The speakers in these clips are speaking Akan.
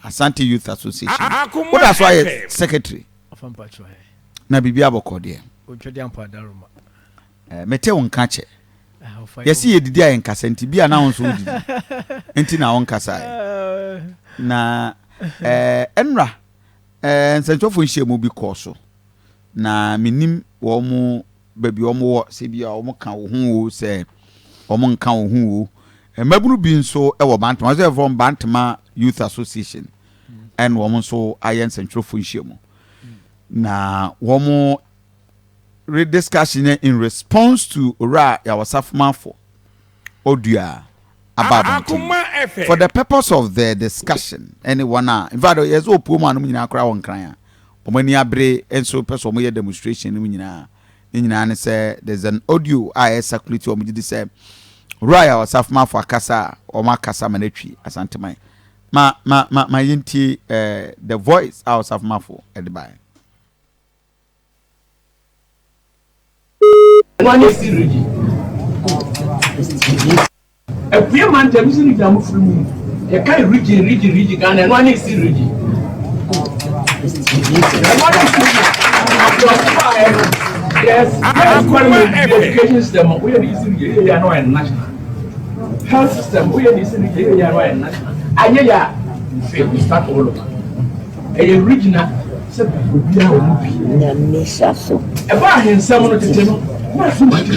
Asante Youth Association. Woda so ayɛ secretary? Na biribi abɔkɔ deɛ? Mete wo nka kyɛ. Yɛsi yɛdidi a yɛnkasa nti bi a na wo nso wodidi nti na wonkasa. Na ɛnra nsɛntwerɛfoɔ nhyiamu bi kɔɔ so na menim wɔn mo baabi wɔn wɔ sɛ bi a wɔn ka wo ho o sɛ wɔn nka wo ho o. Mmabunu bi nso wɔ Bantama, wɔsɛ from Bantama Youth Association ɛna wɔn nso ayɛ nsɛntwerɛfoɔ nhyiamu na wɔn rediscussion in response to Owura Yaw Osafomafo Odua aba abɔnten for the purpose of the discussion ɛne wɔn a in fact yɛ sɛ opuo mu anom nyinaa koraa wɔ nkran a wɔn ani abere nso pɛ sɛ wɔn yɛ demonstration no mu nyinaa ne nyinaa ne sɛ there's an audio a ɛyɛ circulate wɔn gye di sɛ Owura Yaw Osafomafo akasa a wɔn akasa ma n'atwi Asanteman ma ma ma ma yɛntie eh, the voice a Osafomafo ɛde baeɛ. Ɛno ne Eastern Region. Apue mantam Eastern Region a mofiri mu. Yɛka region region region Ghana ɛno ne Eastern Region. Ɛno ne Eastern Region. Aborɔfo baeɛ no, yes, yes, parliament education system, woyɛ ne Eastern Region, yɛ yɛ no yɛ national. Health system, woyɛ ne Eastern Region, yɛ yɛ no yɛ national. Anyɛ yɛ a, you fail, you start all over. Ɛyɛ regional sɛ obiara wɔ mu bi. Nyame hyɛ so. Ɛba ahensɛm no tete no, na Asumati,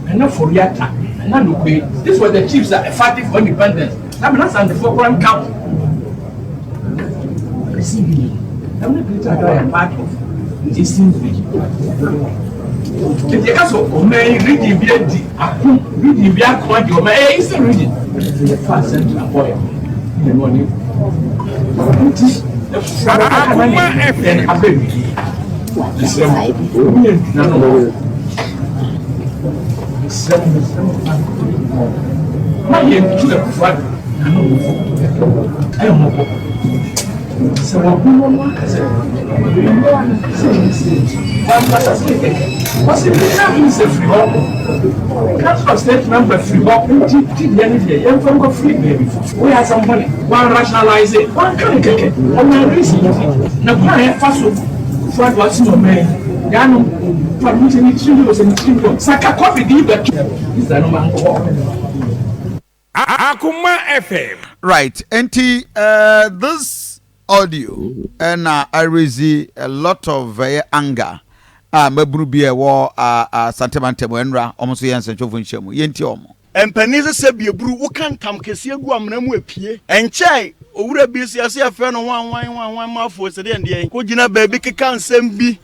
Nana Foriata, Nana Nokwe, this were the chiefs a fighting for independence. Na mena Asantefoɔ koraa nka ho. Eastern region. Na mena Greater Accra yɛ part of the Eastern region. Nti yɛka sɛ ɔman yi region bi adi ako, region bi ako agye ɔman, ɛyɛ Eastern region. Yɛfa Central bɔyɛ, ɛna ɔne nti Akoma FM. Ma yɛntu akufo ado na no wofo ɛmmɔbɔ sɛ wɔbo no no aka sɛ sɛ sɛ wankasa sɛ kɛkɛ wɔsɛ regional minister firi hɔ council of state member firi hɔ nti ti deɛ no deɛ yɛmfa nkɔ firi baabi foforɔ woyɛ asɛm bɔne wɔn rationalize wɔnka no kɛkɛ ɔman reason nti na kwan a yɛfa so Kufuor Addo ase na ɔman yi yanom fa no sɛ ne tiri bi sɛ ne tiri bi saka covid yi bɛto Israel no ma nkɔ hɔ. Akoma FM. Right, nti uh, this audio ɛna uh, arezi a lot of uh, anger a mmabunu bi a ɛwɔ Asante mantam ɛnura wɔn nso yɛ nsɛntwerɛfoɔ nhyiamu yɛntie wɔn. Mpanin sɛ sɛ bieburu wo ka ntam kɛseɛ gu amena mu epie. Ɛnkyɛe owura bi nso yɛse yɛfrɛ no hwan hwan hwan hwan Mafoɔ sɛ deɛn deɛn kɔ gyina baabi keka nsɛm bi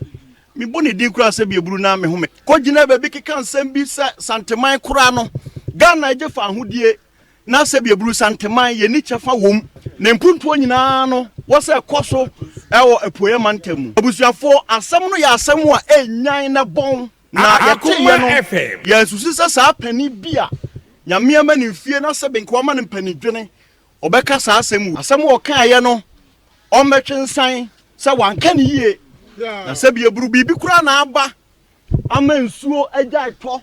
me bɔ ne din koraa sɛ bieburu na me home kɔ gyina baabi keka nsɛm bi sɛ Santeman koraa no Ghana agye fa ahodie na sɛ bieburu Santeman yɛni kyɛfa wom ne mpuntuo nyinaa no wɔ sɛ ɛkɔ so ɛwɔ apueɛ mantam mu. Abusuafoɔ asɛm no yɛ asɛm a ɛnyan na ɛbɔn. Na yɛteeɛ no, yɛansusu sɛ saa panin bi a Nyame ama no mfie na sɛbe nka wama no mpanindwene, ɔbɛka saa asɛm wei. Asɛm a ɔkaeɛ no, ɔmmɛtwe nsan sɛ wanka no yie. Na sɛbe aburu biribi koraa na aba ama nsuo agyae tɔ,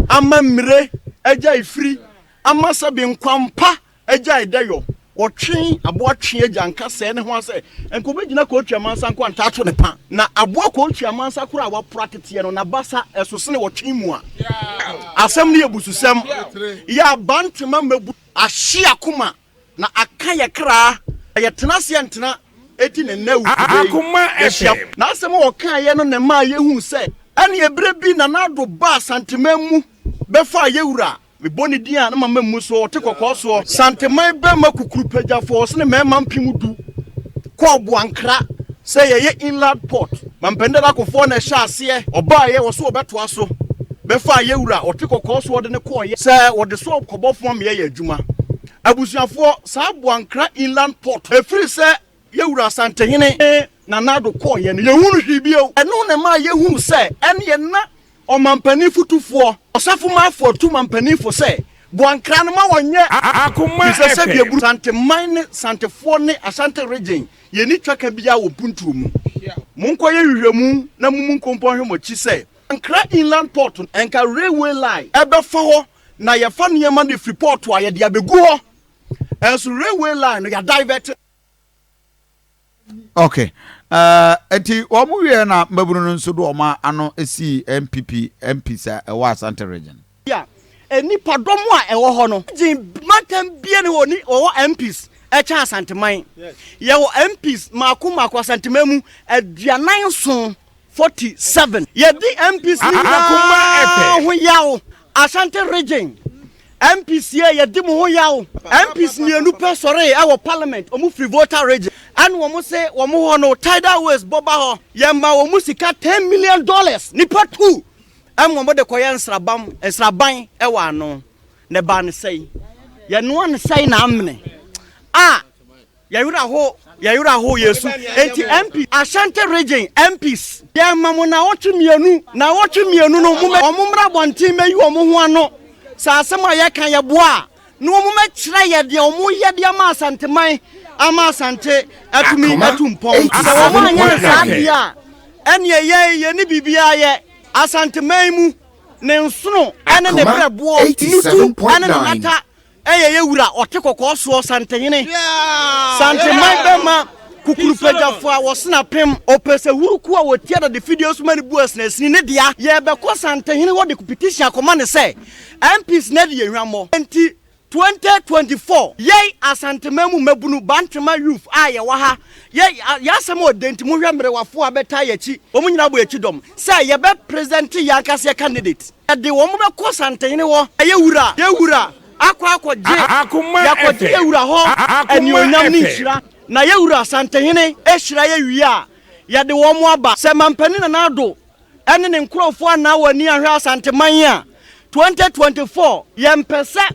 ama mmire agyae firi, ama sɛbe nkwampa Agyae dɛ yɔ, wɔtwe aboa twe agya nka sɛɛ ne ho asɛ nka obegyina kootu amansa nko a ntaa to ne pa. Na aboa kootu amansa koro a wapora teteɛ no n'abasa ɛso sene wɔtwe mua. Asɛm no yɛ bususɛm. Yɛ abantema mmabu. Ahye akoma na aka yɛ kra. Yɛtena ase ɛntena eti ne nnɛ awukuda yi yɛhyia. N'asɛm a ɔkaeɛ no na ɛmaa yɛhuu sɛ ɛneɛ berɛ bi Nana Addo baa Asanteman mu bɛfaa yɛwura Mebɔ ne din a na mama mmu so, ɔte kɔkɔɔ soɔ. Santeman bɛmma kukurupagyafoɔ ɔsene mmarima 10,000 kɔɔ Boankra sɛ yɛyɛ inland port. Mampanin Dada Kufuor na ɛhyɛɛ aseɛ. Ɔbaeɛ wɔ so ɔbɛtoa so. Bɛfaa yɛwura ɔte kɔkɔɔ soɔ de no kɔeɛ sɛ wɔde so kɔbɔfoɔ ama yɛayɛ adwuma. Abusuafoɔ, saa Boankra inland port, ɛfiri sɛ yɛwura Asantehene Nana Addo kɔeɛ no, yɛnhunu hwee bio. Ɛno na ɛmaa yɛhuu sɛ ɛneɛ na Ɔmampanin fotufoɔ, Ɔsafo Marfo atu mampanin fo sɛ, boa nkra no ma wɔnyɛ Akoma Fisɛ sɛ FM. Biaburu, Santeman ne Santefoɔ ne Ashanti Region yɛnni twaka biara wɔ mpuntuo mu. Monkɔyɛ nhwehwɛmu na mommu nkompɔ nhwɛ mo akyi sɛ Ankra Inland Port no, nka railway line ɛbɛfa hɔ na yɛfa nneɛma no firi port a yɛde abɛgu hɔ, nso railway line no yɛadivert. Ok eh, nti wɔn wieɛ na mmabunu no nso de wɔn ano sii NPP MPs a ɛwɔ Asante region. A nnipa dɔm a ɛwɔ hɔ no gye mantam bia ne hɔ wɔwɔ MPs ɛkyɛn Asanteman. Yɛwɔ MPs mmaako mmaako Asanteman mu 47, 47. Yɛdi MPs no nyinaa ho yaw. Ashanti Region MPs yɛ yɛdi mo ho yaw. MPs mmienu pɛ sɔree ɛwɔ parliament, wɔn firi Volta Region. Ɛna wɔn se wɔn hɔ no tidal waves bɔ ba hɔ. Yɛma wɔn sika $10 million nipa tu ɛma wɔn de kɔyɛ nsrabam nsraban ɛwɔ ano. Na ɛbaa ne sɛn? Yɛnoa ne sɛn na amene a yɛwerɛ ho yɛwerɛ ho yɛsu. Enti MP Ashanti Region MPs yɛma mo naawɔtwe 2, naawɔtwe 2 no mo wɔn mmra abɔnten mɛyi wɔn ho ano sɛ asɛm a yɛka yɛboa a na wɔn mɛkyerɛ yɛ deɛ wɔn yɛ de ama Asanteman ama Asante atumi atu mpɔn. Sɛ wɔn anyɛ saa deɛ a, ɛneɛ yɛn yɛne biribiara yɛ Asanteman mu ne nsono ɛne ne brɛboɔ nutu ɛne ne nata ɛyɛ yɛ wura ɔte kɔkɔɔ soɔ Santehene Santeman bɛma kukurupagyafoɔ a wɔsena pem ɔpɛ sɛ huruku a wɔtia dade fidie so ma ne bu asinasini ne dea. Yɛbɛkɔ Santehene hɔ de petition akɔma ne sɛ MPs no adi yɛn hwammɔ nti 2024 yɛn Asanteman mu mmabunu Bantama youth a yɛwɔ ha yɛ yɛn asɛm a ɔdɛ nti mohwɛ mmerewafoɔ a bɛtaa yɛn akyi wɔn nyinaa bɔ yɛn akyi dɔm sɛ yɛbɛ present yɛn ankasa yɛ candidate. Yɛde wɔn bɛkɔ Santehene hɔ, yɛ wura, yɛ wura akɔ akɔgye, yɛakɔgye yɛ wura hɔ anuonyam ne nhyira. Na yɛ wura Santehene hyira yɛ wie a, yɛde wɔn aba. Sɛ Mampanin Nana Addo ne ne nkurɔfoɔ anaa wɔn ani anhwɛ Asanteman a, 2024 yɛmpɛ sɛ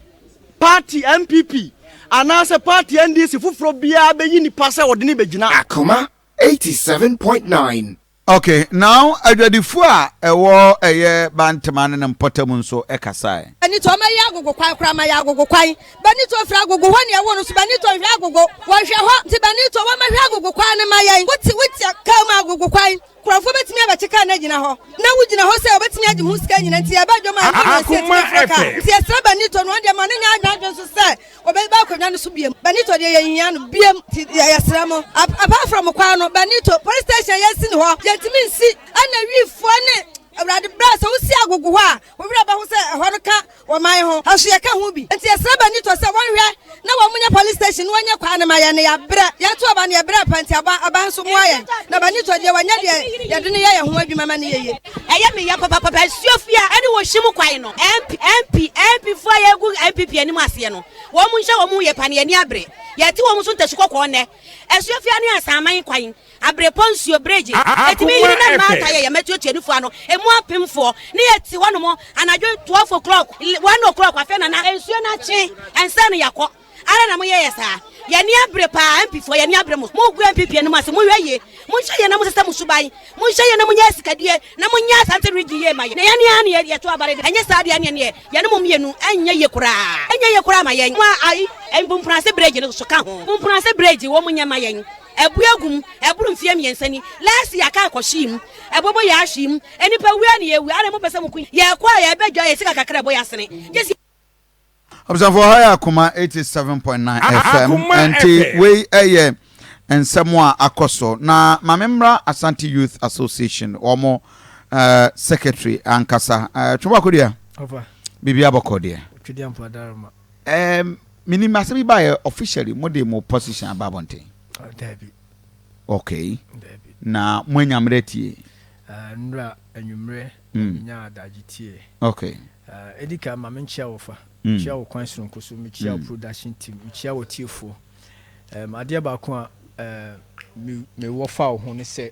party NPP anaasɛ party NDC foforɔ biara bɛyi nipa sɛ ɔde no bɛgyina. Akoma 87.9. Ok, now adwadifo a ɛwɔ ɛyɛ Bantama ne ne mpɔtam nso kasae. Benito ɔma yɛ agogo kwan koraa ma yɛ agogo kwan Benito firi agogo hɔ ne ɛwo no so Benito nhwɛ agogo wɔnhwɛ hɔ nti Benito wɔma hwɛ agogo kwan no ma yɛn wote wote kaa mu agogo kwan nkurɔfoɔ bɛtumi abɛkye kaa no agyina hɔ na wogyina hɔ sɛ wɔbɛtumi agye ho sika nyina nti yɛba dwom a ɛmfa na ɛsi atumi aforo kaa nti yɛsrɛ Benito no ɔno deɛ ma no nyɛ adwene adwene so sɛ Ɔbɛba akonnwa no so biom. Benito deɛ yɛnhia no biom nti yɛsrɛ mo. Apart from kwan no, Benito, police station a yɛasi no hɔ, yɛntumi nsi. Ɛna wifoɔ ne Awurade berɛ a sɛ wosi agogo hɔ a, wo werɛ bɛho sɛ ɛhɔ no ka ɔman ho. Ɛso yɛka ho bi. Nti yɛsrɛ Benito sɛ wɔnhwɛ na wɔnyɛ police station na wɔnyɛ kwan no ma yɛn na yɛabrɛ. Yɛto aba no yɛbrɛ pa nti aban aban nso mmoa yɛn. Na Benito deɛ wanyɛ deɛ yɛde no yɛ yɛn ho adwuma ma no yɛ yie. Ɛyɛ me ya papapapa asuo fie a ɛne wɔ hyem kwan no. MP MP MP foɔ a yɛgu NPP anim aseɛ no wɔn nhyɛ wɔn ho yie pa na yɛn ani abere yɛte wɔn so ntasu kɔkɔɔ nnɛ asuo fie ne asaman kwan abrepɔ nsuo bridge ɛtumi yiri na mmaa ta yɛ yɛn mɛtuatua nufoɔ ano emu apemfoɔ ne yɛte hɔ nom anadwo 12 o'clock 1 o'clock afei nana nsuo no akye ɛnsa no yɛakɔ. Adɛn na moyɛ yɛ saa? Yɛn ani abere paa, MP foɔ, yɛn ani abere mo. Mo gu NPP anim ase, monhwɛ yie. Monhwɛ yie na monsesa mo suban. Monhwɛ yie na monyɛ asikadie, na monyɛ Asante region yie ma yɛn. Na yɛn ara na yɛto aba no de, ɛnyɛ saa deɛ ɛneɛ neɛ yɛne mo mmienu ɛnyɛ yie koraa. Ɛnyɛ yie koraa ma yɛn. Mo a ayi, Mpumpunase bridge no nso ka ho. Mpumpunase bridge, wɔn nyɛ ma yɛn. Abue agu mu, ɛboro mfeɛ 3 ni. Last year kaa kɔhyee mu, ɛbɔbɔ yɛ ahwee mu. Nnipa wu a na yɛwu, adɛn mopɛ sɛ moko yɛn? Yɛkɔ a yɛbɛdwa yɛn sika kakra a ɛbɔ yɛn asene. Gye sɛ. Abusuafoɔ ha yɛ Akoma 87.9 FM nti wei yɛ nsɛm a akɔ so na maame mmra Asante Youth Association wɔn uh, secretary ankasa uh, Twɛbɔ Akodua biribi abɔkɔ deɛ um, menim asɛm yi baeɛ officially mo de mo position aba abɔnten? Okay, na mo anya mmerɛ tie? Nnura anwummerɛ nyaa adagye tie. Okay. Edi kan ma menkyia wo fa. Mekyia wo kwan soronko so, mekyia wo production team, mekyia w'atiefoɔ. Um, adeɛ baako a uh, me mewɔ fa wo ho ne sɛ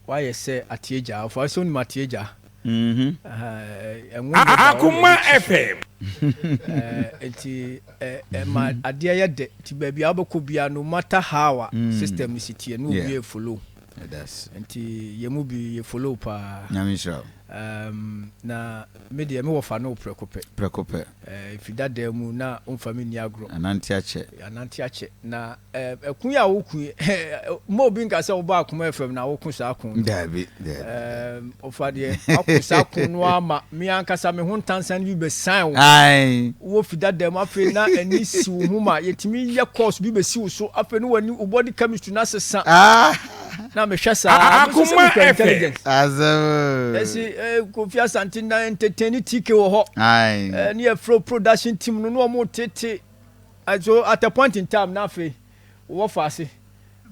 woayɛ sɛ ateagya. Ɔfa sɛ wonim ateagya. Ɛnwo nyɛ da Akoma FM. Nti ɛma adeɛ yɛ dɛ. Nti baabi a wobɛkɔ biara no matter how a system no si teɛ no obi follow. Nti yɛn mu bi yɛ follow paa. Nyame nhyira wo. Um, na me deɛ me wɔfa no prɛko pɛ. Prɛko pɛ. Ɛfi dadaa mu na ɔmfa me nni agorɔ. Anante akyɛ. Anante akyɛ. Na ɛko yi a woko yi, mma obi nka sɛ wobaa Akoma FM na woko saa ko no. Daabi, daabi. Ɔfa deɛ wako saa ko no ama me ankasa me ho ntansa no bi bɛsan wo. Ae. Wowɔ fi dadaa mu afei na ani si wo ho ma yɛtumi yɛ course bi bɛsi wo so afei ne w'ani wo body chemistry no asesa. Ah. Na mehwɛ saa me nso sɛ Akoma mekura FM. intelligence. Asɛm. Ɛsi eh, Kofi Asante na entertain TK wɔ hɔ. Ae. Eh, ne yɛfrɛ production team no na wɔn tete. So at a point in time na afei wowɔ faase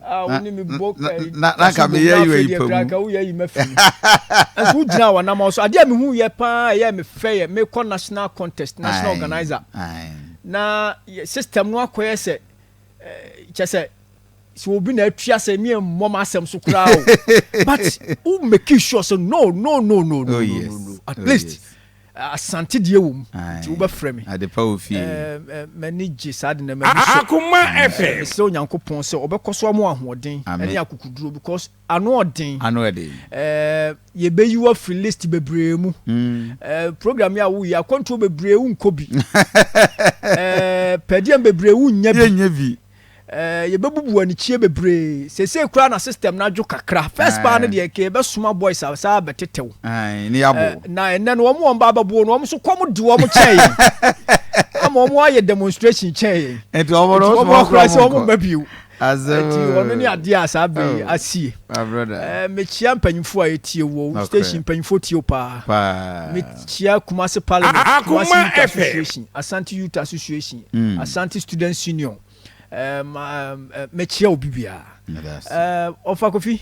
a wo ne me bɔ na na nka meyɛ ayi ayi pa mu nka woyɛ ayi ma fi mu nso wogyina wɔ nam so adeɛ a mehu yɛ paa ɛyɛ me fɛ yɛ mekɔ national contest national organizer na system no akɔyɛ sɛ kyɛ sɛ sɛ obi na atua sɛ mi mmɔ m'asɛm so koraa o, but wo make sure sɛ no, no, no, no, no, oh, no, yes. no, no, at oh, least yes. Asante deɛ wɔ mu nti wobɛfrɛ me. Adepa wɔ fie. M'ani gye saa de na m'ani sɔ. Akoma FM. Mesrɛ Onyankopɔn sɛ ɔbɛkɔ so ama wo ahoɔden ne akokuduro because ano ɔden. Ano ɛden. Yɛbɛyi wo afiri list bebree mu. Program yi a woyɛ akwantuo bebree wonkɔ bi. Pɛdeɛm bebree wonnya bi. Yɛnnya bi. Eh, yɛbɛbubu anikyie bebree. Seesei koraa na system no adwo kakra. First paa no deɛ, nka yɛbɛsoma boys a saa bɛtetɛw. Ae, ne yɛabo. Eh, na ɛnnɛ no, wɔn wɔn ba abɛboɔ no, wɔn nso kɔm de wɔn kyɛn yɛn. Ama wɔn ayɛ demonstration kyɛn yɛn. Nti wɔn no, Nti wɔn akora sɛ wɔn mma bio. Asɛm. Nti wɔn ne adeɛ a saa bere yi Oh, asie. my brother. Eh, mekyia mpanyinfoɔ a yɛtie wɔ Nokorɛ. station mpanyinfoɔ tie wo paa. Paa. Mekyia Kumasi Parliament, Kumasi Akoma Youth FM. Association, Asante Youth Association, Asante Students Union. Mɛkyia obi biara. Ɔfa Kofi,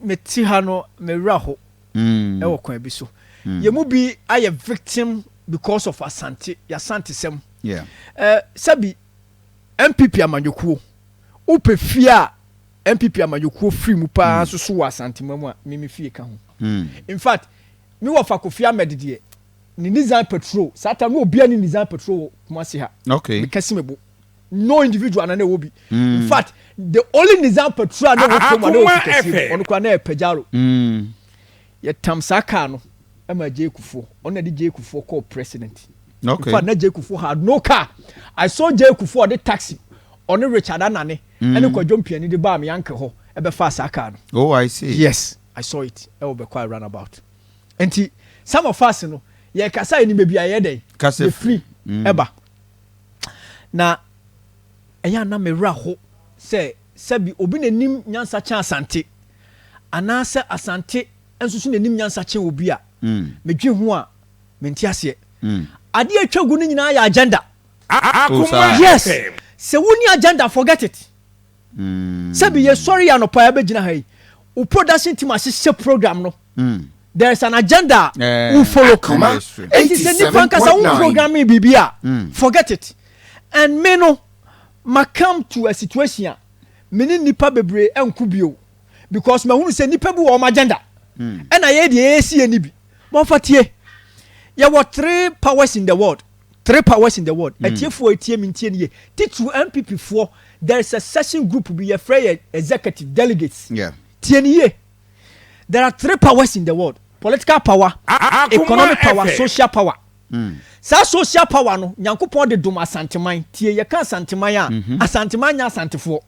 mete ha no mewura ho ɛwɔ kwan bi so. Yɛn mu bi ayɛ victim because of Asante, yɛasantesɛm. Sɛbi NPP amanyɔkuo, wopɛ fie a NPP amanyɔkuo firi mu paa nso so wɔ Asantema mu a, me me fie ka ho. In fact, me wɔfa Kofi Ahmed deɛ, Ne Nissan Patrol, saa time no obiara ni Nissan Patrol wɔ Kumasi ha. Okay. Meka si me bo. No individual na na ɛwɔ bi. In fact, the only Nissan Patrol a na ɛwɔ kurom a na ɛwɔ fi kɛseɛ mu, ɔno koraa na ɛyɛ Pajaro. Yɛtam saa car no ma Jay Kufuor. Ɔno na ɛde Jay Kufuor kɔɔ president. Okay. In fact, na Jay Kufuor had no car. I saw Jay Kufuor ɔde taxi, ɔne Richard Anane, ɛne Kwadwo Mpiani de baa me uncle hɔ ɛbɛfaa saa car no. Oh, I see. Yes, I saw it ɛwɔ Bɛkwae runabout. Nti some of us no yɛkasa yɛnim baabi a yɛyɛ dɛn yɛfiri ɛba. Na ɛyɛ a na me werɛ ho sɛ sɛbi obi na nim nyansa kyɛn Asante anaasɛ Asante nso so na nim nyansa kyɛn obi a medwen ho a mente aseɛ. Adeɛ atwa gu no nyinaa yɛ agenda. Yes, sɛ wonni agenda forget it. Sɛbi yɛ sɔre yɛ anɔpa yɛ bɛgyina ha yi, wo production team ahyehyɛ program no. There is an agenda a wo follow. Enti sɛ nipa nkasa wo programming biribi a, forget it. And me no, ma come to a situation a, me ne nipa bebree nko bio. Because mahunu sɛ nipa bi wɔ wɔn agenda. Ɛna yɛ deɛ yɛsi yɛ ni bi. Bɔnfa tie. Yɛwɔ three powers in the world. Three powers in the world. Atiefoɔ etie me ntie no yie. Titiriw NPP foɔ, there is a session group bi yɛfrɛ yɛ executive delegates. Yeah. Tie no yie. There are three powers in the world. Political power, economic power, social power. Saa social power no, Nyankopɔn de dom Asanteman. Tie, yɛka Asanteman a, Asanteman nyɛ Asantefoɔ.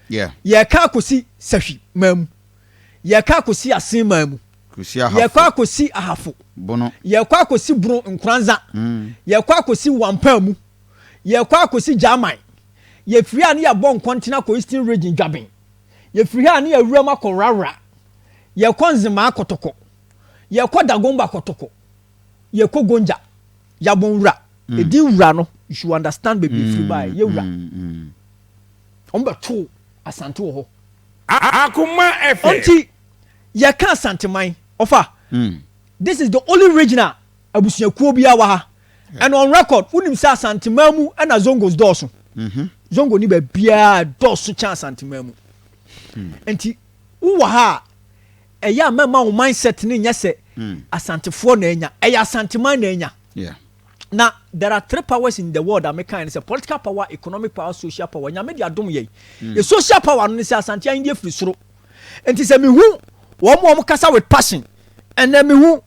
Yeah. Yɛka akɔsi Sahwi man mu. Yɛka akɔsi Asen man mu. Kɔsi Ahafo. Yɛkɔ akɔsi Ahafo. Bono. Yɛkɔ akɔsi Bono Nkoranza. Yɛkɔ akɔsi Wampaamu. Yɛkɔ akɔsi Gyaman. Yɛfiri ha ne yɛabɔ nkɔntene akɔ Eastern Region Dwaben. Yɛfiri ha ne yɛawuram akɔ Rawra. Yɛkɔ Nzemaa Kɔtɔkɔ. Yɛkɔ Dagomba Kɔtɔkɔ. Yɛkɔ Gonja. Yabon Wura. Edin Wura no, you should understand baabi ɛfiri baeɛ. Yɛ Wura. Wɔbɛtoo Asante wɔ hɔ. Akoma FM. Ɔnti yɛka Asanteman, ɔfa, this is the only region a abusuakuo biara wɔ ha. And on record, wonim sɛ Asanteman mu na Zongos dɔɔso. Zongo ni baabiara dɔɔso kyɛn Asanteman mu. Nti wowɔ ha a, ɛyɛ a mɛma wo mindset no nyɛ sɛ Asantefoɔ na anya. Ɛyɛ Asanteman na anya. Na There are three powers in the world a mekae ne sɛ political power, economic power, social power. Nyame de adom yɛn. Yɛ social power no ne sɛ Asante ahenni firi soro. Nti sɛ mehu wɔn a wɔn kasa with passion, ɛnɛ mehu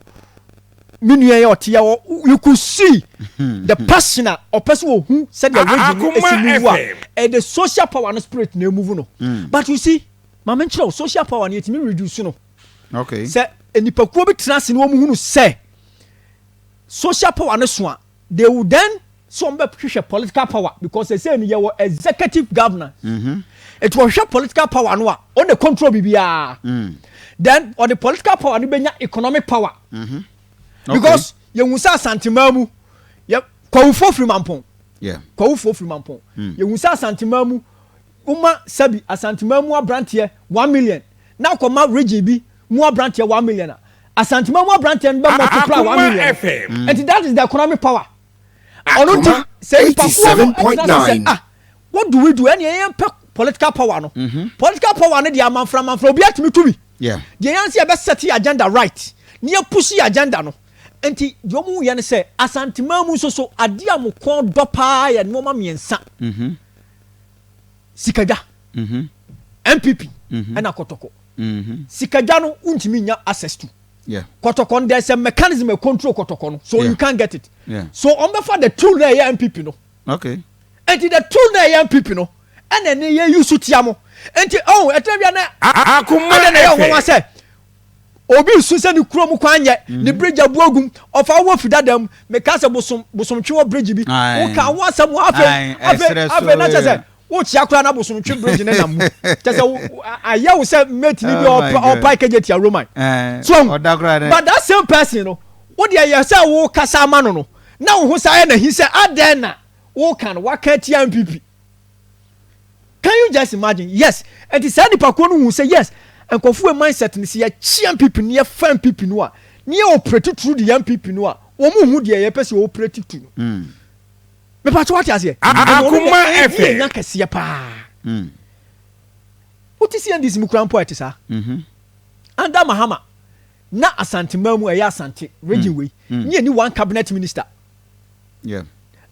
me nua yɛ ɔte yɛ you could see the passion a ɔpɛ sɛ ɔhu sɛdeɛ region no esi move a ɛyɛ the social power no spirit na emove no. But you see, maame nkyerɛ wo social power no yɛtumi reduce no. Sɛ nipakuo bi tena ase na wɔn hunu sɛ social power no so a, they will then sɛ wɔn bɛ hwehwɛ political power because ɛsɛ ni yɛwɔ executive governance. Etu wɔhwehwɛ political power no a, ɔna control biribiara. Then ɔde political power no bɛnya economic power. Because yɛhu sɛ Asanteman mu yɛ Kwawufoɔ firi Mampɔn. Kwawufoɔ firi Mampɔn. Yɛhu sɛ Asanteman mu woma sɛbi Asanteman mu aberanteɛ 1 million na akɔma region bi mu aberanteɛ 1 million a, Asanteman mu aberanteɛ no bɛ multiply 1 million. Nti that is the economic power. Ɔno nti sɛ nipakuo no ɛtena se sɛ, ah, what do we do? Ɛne yɛn pɛ political power no. Political power no deɛ, amanfra amanfra obi atumi tumi. Deɛ yɛn sɛ yɛbɛ set agenda right ne yɛ push agenda no. Nti deɛ ɔmo yɛ no sɛ Asanteman mu nso so adeɛ a mo kɔn dɔ paa yɛ nneɛma mmiɛnsa: sikadwa, NPP ɛna Kɔtɔkɔ. Sikadwa no, ntumi nya access to Kɔtɔkɔ no. There is a mechanism a control Kɔtɔkɔ no, so you can't get it. So ɔmo bɛfa the tool na ɛyɛ NPP no. Nti the tool na ɛyɛ NPP no ɛna ɛne yɛ use tia mo. Nti ɔn ɛtɛ bia na Akoma ɛna ɛyɛ ɔnwanwa FM. sɛ obi nsu sɛ ne kurom kwan yɛ ne bridge abu agum ɔfa wɔ fi dada mu. Meka sɛ bosom bosomtwe wɔ bridge bi woka ho asɛm wɔ afei afei ɛserɛ so, afei na kyɛ sɛ yeah. wokyia koraa na bosomtwe bridge ne nam mu kyɛ sɛ ayɛ wo sɛ mate ni bi Oh my God. ɔpa Kejetia Roman so ɔda koraa dɛ but that same person no, wo deɛ yɛ sɛ wo kasa ama no no na wo ho sa yɛ n'ahi sɛ adɛn na woka no waka tia NPP. Can you just imagine? Yes, nti saa nipakuo no hu sɛ yes, nkɔfoɔ mindset no sɛ yɛkyi NPP no, yɛfa NPP no a ne yɛ operate through the NPP no a, wɔn mu hu deɛ yɛpɛ sɛ yɛ operate to no. Mepatɛ wate aseɛ? Akoma Ɛno FM. yɛ nya kɛseɛ paa. Wote CNDC mu kura mpo a, ɛte saa. Under Mahama na Asanteman mu ɛyɛ Asante region wei ne yɛ ni one cabinet minister.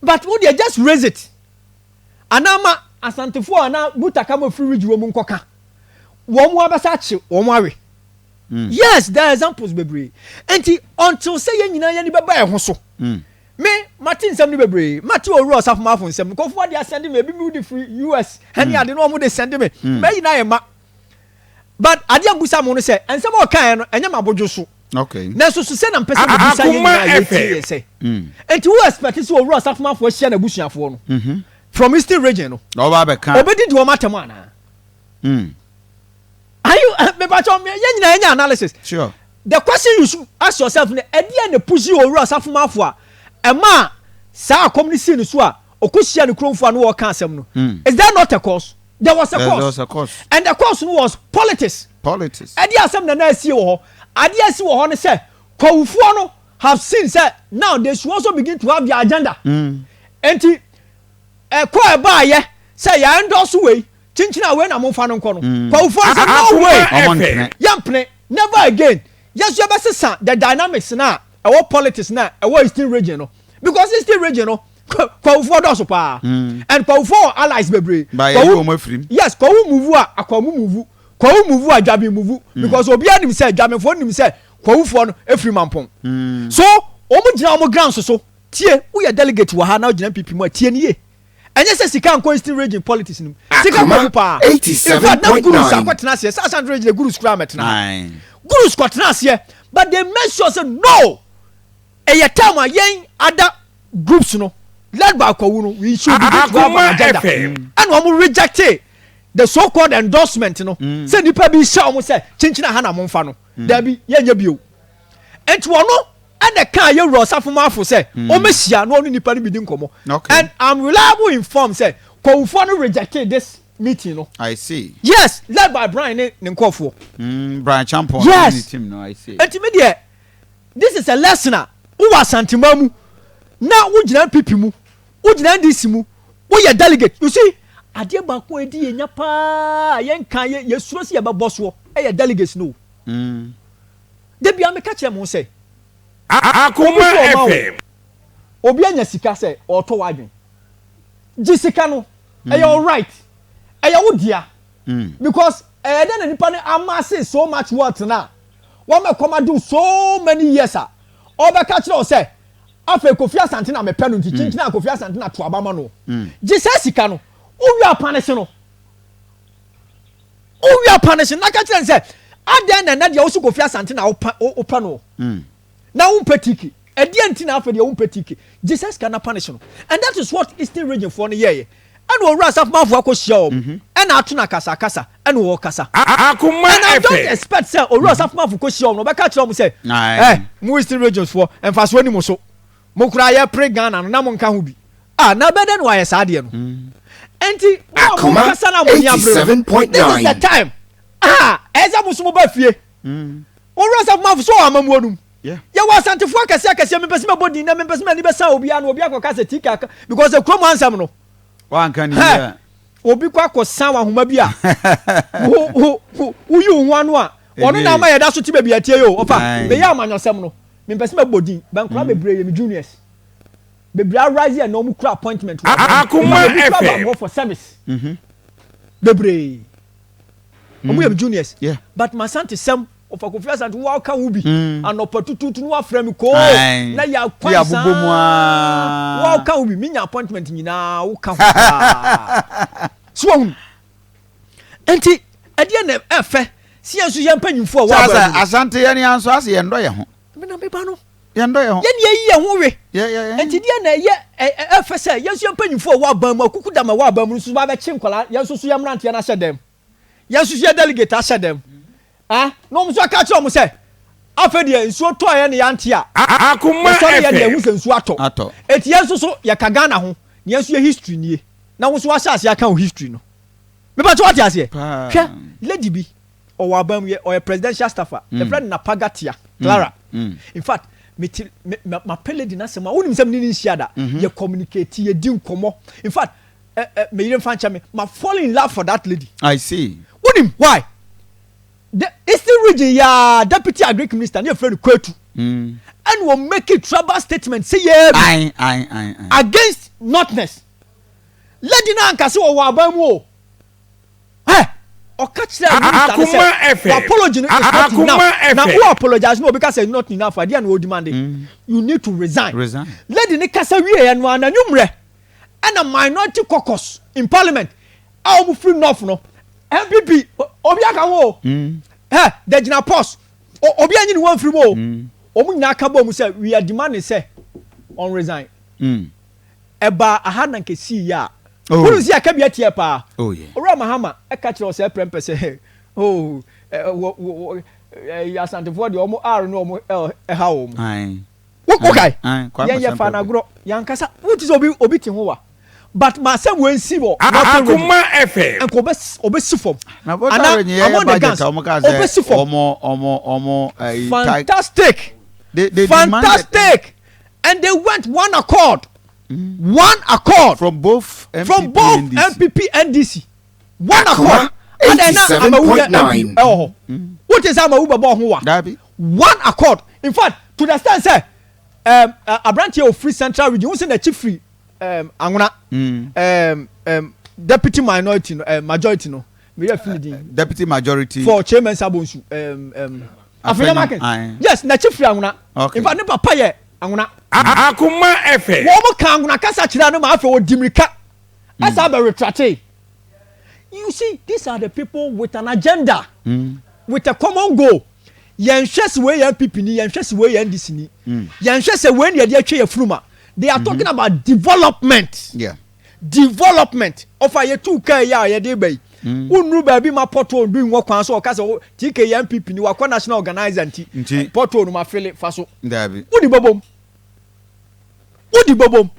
But wo deɛ just raise it anaa Asantefoɔ anaa mutaka mo firi region wɔ mu nkɔka wɔn mu abɛsa akye wɔn awe. Yes, there are examples bebree. Nti until sɛ yɛn nyinaa yɛn ni bɛba yɛn ho so. Me mate nsɛm no bebree, mate Owura Ɔsafomafo nsɛm, nkɔfoɔ de asɛnde me, ebi mi de firi US ɛne ade no, wɔn de sɛnde me mɛ nyinaa yɛ ma. But adeɛ a mbusa mo no sɛ nsɛm a ɔkaeɛ no ɛnyɛ ma abodwo so. Nanso so sɛ na mpɛ sɛ mebisa yɛn Akoma nyinaa yɛtie FM. yɛ sɛ nti wo expect sɛ Owura Ɔsafomafo ahyia n'abusuafoɔ no from Eastern Region no Na ɔba abɛka obɛdidi wɔn atɛm anaa? Are you mepakyɛ yɛn nyinaa yɛnyɛ analysis. The question you should ask yourself ne ɛdeɛ na push Owura Ɔsafomafo a ɛma saa akɔm no sii ne so a ɔkɔhyia ne kuromfoɔ a no wɔka asɛm no? Is there not a cause? There was a There cause. was a cause. And the cause no was politics. Politics. Ɛdeɛ asɛm na na asie wɔ hɔ, adeɛ asi wɔ hɔ ne sɛ Kwawufoɔ no have seen sɛ now they should also begin to have their agenda. Nti ɛkɔ ɛbaayɛ sɛ yɛn endorse wei kyinkyin a wei na momfa no nkɔ no, Kwawufoɔ no sɛ no way. Ɔmo ntene. Yɛmpene, never again. Yɛso yɛbɛsesa the dynamics na ɛwɔ politics na ɛwɔ Eastern Region no, because Eastern Region no, Kwawufoɔ dɔɔso paa and Kwawufoɔ wɔ allies bebree. Ba yɛyi wɔn afiri mu. Yes, Kwawu move a, Akwamu move, Kwawu move a, Dwaben move, because obiara nim sɛ Dwabenfoɔ nim sɛ Kwawufoɔ no efiri Mampɔn. So wɔn gyina wɔn grounds so. Tie, woyɛ delegate wɔ ha na wogyina NPP mu a, tie nie. Ɛnyɛ sɛ sika nkɔ Eastern Region politics no mu. Sika kɔ mu paa. In fact, na gurus akɔtena aseɛ sɛ Asante Region gurus koraa mɛtena ha. Gurus kɔtena aseɛ, but they make sure sɛ no, ɛyɛ time a yɛn other groups no led by Kwawu no, we should begin to have Akoma an agenda. FM. Ɛna wɔn reject the so called endorsement no sɛ nipa bi hyɛ wɔn sɛ kyinkyin aha na mo nfa no. Dabi, yɛnyɛ bio. Nti wɔn ɛna kaa yɛ Wura Ɔsafomafo sɛ ɔmɛhyia na ɔne nipa no bi di nkɔmɔ. And I'm reliable informed sɛ Kwawufoɔ no rejected this meeting no. I see. Yes, led by Brian ne ne nkɔfoɔ. Brian Champon ne team no, I see. Nti mi deɛ, this is a lesson a wowɔ Asantema mu na wogyina NPP mu, wogyina NDC mu, woyɛ delegate. You see, adeɛ baako a edi yɛn nya paa yɛn kan yɛ yɛsuro sɛ yɛbɛbɔ soɔ ɛyɛ delegates no. Debi a meka kyerɛ mo sɛ Akoma obi so ɔma wo FM. Obi anya sika sɛ ɔretɔ w'adwene. Gye sika no. Ɛyɛ wo right. Ɛyɛ wo dea. Because ɛyɛ dɛn na nipa no amass so much wealth no a, wama ɛkɔm ade wo so many years a, ɔrebɛka akyerɛ wo sɛ, afei Kofi Asante na mepɛ no nti kyenkyen a Kofi Asante na to aba ma no. Gye saa sika no. Wowie a punish no. Wowie a punish no na ka kyerɛ no sɛ, adɛn na ɛnɛ deɛ wo se Kofi Asante na wopɛ no? Na wo mpɛ TK. Ɛdeɛn nti na afei deɛ wo mpɛ TK? Jesus ka na punish no. And that is what Eastern region foɔ no yɛɛyɛ. Ɛna owura Asafo-Manfoɔ akɔ hyia wɔn. Ɛna ato no akasa akasa. Ɛna ɔɔkasa. Akoma And I don't FM. expect sɛ owura Asafo-Manfo kɔ hyia wɔn no ɔbɛka akyerɛ wɔn sɛ, eh, mo Eastern regions foɔ, mfasoɔ nni mo so. Mo koraa yɛpere Ghana no na mo nka ho bi. Ah, na ɛbɛyɛ dɛn na wayɛ saa adeɛ no? Ɛnti, mo a Akoma mokasa na mo ani abere no, this is the 87.9. time a ɛyɛ sɛ mo nso moba fie. Owura Asafo-Manfo so wɔ amammuo no mu. Yɛwɔ Asantefoɔ akɛseɛ akɛseɛ, mempɛ sɛ mɛbɔ din na mempɛ sɛ m'ani bɛsa obiara na obi akɔka sɛ Tika aka because kurom ha nsɛm no. Wanka ne Hɛ! yie a. Obi kɔ akɔsa wɔ ahoma bi a wo wo wo woyi wo ho ano a ɔno na ama yɛda so te baabi a ɛteɛ yi o. Ɔfa meyɛ amanyɔsɛm no mempɛ sɛ mɛbɔ din but nkwadaa bebree yɛ me juniors. Bebree arise yɛ na wɔn kura appointment wɔ aban mu. Akoma Ebi kura FM. ba hɔ for service. Bebree. Ɔmo yɛ me juniors. Yeah. But m'Asante sɛm, ɔfa Kofi Asante wo a woka ho bi. Anɔpa tutuutu no wafrɛ me koo. Aye. Na yɛ akwan Yɛ abobɔ mu saa. aa. Wo a woka ho bi, menya appointment nyinaa woka ho paa. So wahunu? Enti ɛdeɛ na ɛfɛ sɛ yɛn nso yɛn mpanyinfoɔ a Sɛ wɔaba asɛ mu no. Asante yɛn yɛn nso ase yɛn dɔ yɛn ho. Me na meba no. Yɛn dɔ yɛn ho. Yɛn yɛyi yɛn ho we. Yɛ yɛ yɛ. Enti deɛ na ɛyɛ ɛfɛ sɛ yɛn nso yɛn mpanyinfoɔ a wɔwɔ aban mu akuku dam a ɛwɔ aban mu no nso ba abɛkye nkwadaa yɛn nso so yɛn mmeranteɛ no ahyɛ dɛm. Yɛn nso so yɛn delegate ahyɛ dɛm. Ah, na wɔn nso aka akyerɛ wɔn sɛ afei deɛ nsuo tɔeɛ na yɛante a, Akoma yɛsɔre yɛ deɛ FM. yɛhu sɛ nsuo atɔ. Atɔ. Enti yɛn nso so yɛka Ghana ho na yɛn nso yɛ history nie. Na wo nso wahyɛ aseɛ aka wo history no. Mepa kyɛ wate aseɛ? Paa. Hwɛ, lady bi, ɔwɔ aban mu yɛ ɔyɛ presidential staffer mm. yɛfrɛ no Napaga Tia Clara mm. in fact mete me mapɛ lady n'asɛm a wonim sɛ mene ne nhyia da mm -hmm. yɛ communicate yɛdi nkɔmmɔ in fact eh, eh, me yere mfa nkyɛ me ma fall in love for that lady I see wonim why the eastern region ya deputy agric minister ne yɛfrɛ no Kwetu mm. ɛna wɔn make it tribal statement sɛ yɛɛ bi against northerners lady no ankasa wɔwɔ aban mu o Hɛ! Ɔka kyerɛɛ minister no sɛ, w'apology no is not enough. Na wo apologize no obi ka sɛ not enough a, deɛ na ɔredemande? You need to resign. Lady no kasa wieɛ no ara, n'anwummerɛ ɛna minority caucus in parliament a wɔn firi north no, NPP, obi aka ho o, hɛ, Degyina Pos, obi anyi ne ho amfiri mu o, wɔn nyinaa ka bɔɔ mu sɛ we are demanding sɛ ɔn resign. Ɛbaa aha na nka esii yɛ a. Oh. Wonim sɛ yɛaka bi atia paa. Oh, yeah. Owura Mahama ɛka kyerɛ ɔsɛe prɛmpɛ sɛ oh, eh, wɔ, wɔ, wɔ, eh, Asantefoɔ deɛ wɔn R ne wɔn L ɛha wɔn. Aye. Wo, wokae? Aye, Kwame Yɛn yɛfa Prɛmpɛ. no agorɔ, yɛankasa. Wote sɛ obi, obi te ho wa. But ma asɛm wei nsi wɔ Northern Region. Akoma FM. Nka ɔbɛsi, ɔbɛsi fam. Na Volta Ana Region yɛyɛ among the budget guns, a wɔn kaa sɛ ɔbɛsi fam. wɔn wɔn wɔn ɛyi Fantastic. They, they demanded Fantastic. And they went one accord. One accord. From both NPP From both NDC. NPP NDC. One Akoma accord. Adɛn na Amawu yɛ MP 87.9. ɛwɔ hɔ. Wote sɛ Amawu bɛbɔ ho wa. Dabi. One accord. In fact, to the extent sɛ um, uh, aberanteɛ ofiri Central Region, wo sɛ n'akyi firi um, Anwona, um, um, deputy minority no, uh, majority no, meyɛ firi ne din. Deputy majority. For Chairman Sabonsu, um, um, Afenyo Markin. Aye. Yes, n'akyi firi Anwona. Okay. In fact, ne papa yɛ Anwona. Akoma FM. Wɔn ka Anwona kasa kyerɛ no ma afei ɔdi mirika ɛsa abɛ retracte. You see, these are the people with an agenda, with a common goal. Yɛnhwɛ sɛ wei yɛ NPP ni, yɛnhwɛ sɛ wei yɛ NDC ni, yɛnhwɛ sɛ wei na yɛde atwa yɛ funuma. They are talking about development. Yeah. Development. Ɔfa yɛtu kaa yi a yɛde ba yi. Wonnuru baabi ma pothole bi nwɔ kwan so ɔka sɛ TK yɛ NPP ni wakɔ national organizer nti pothole no ma fele fa so. Dabi. Wodi bɔbom. Wodi bɔbom.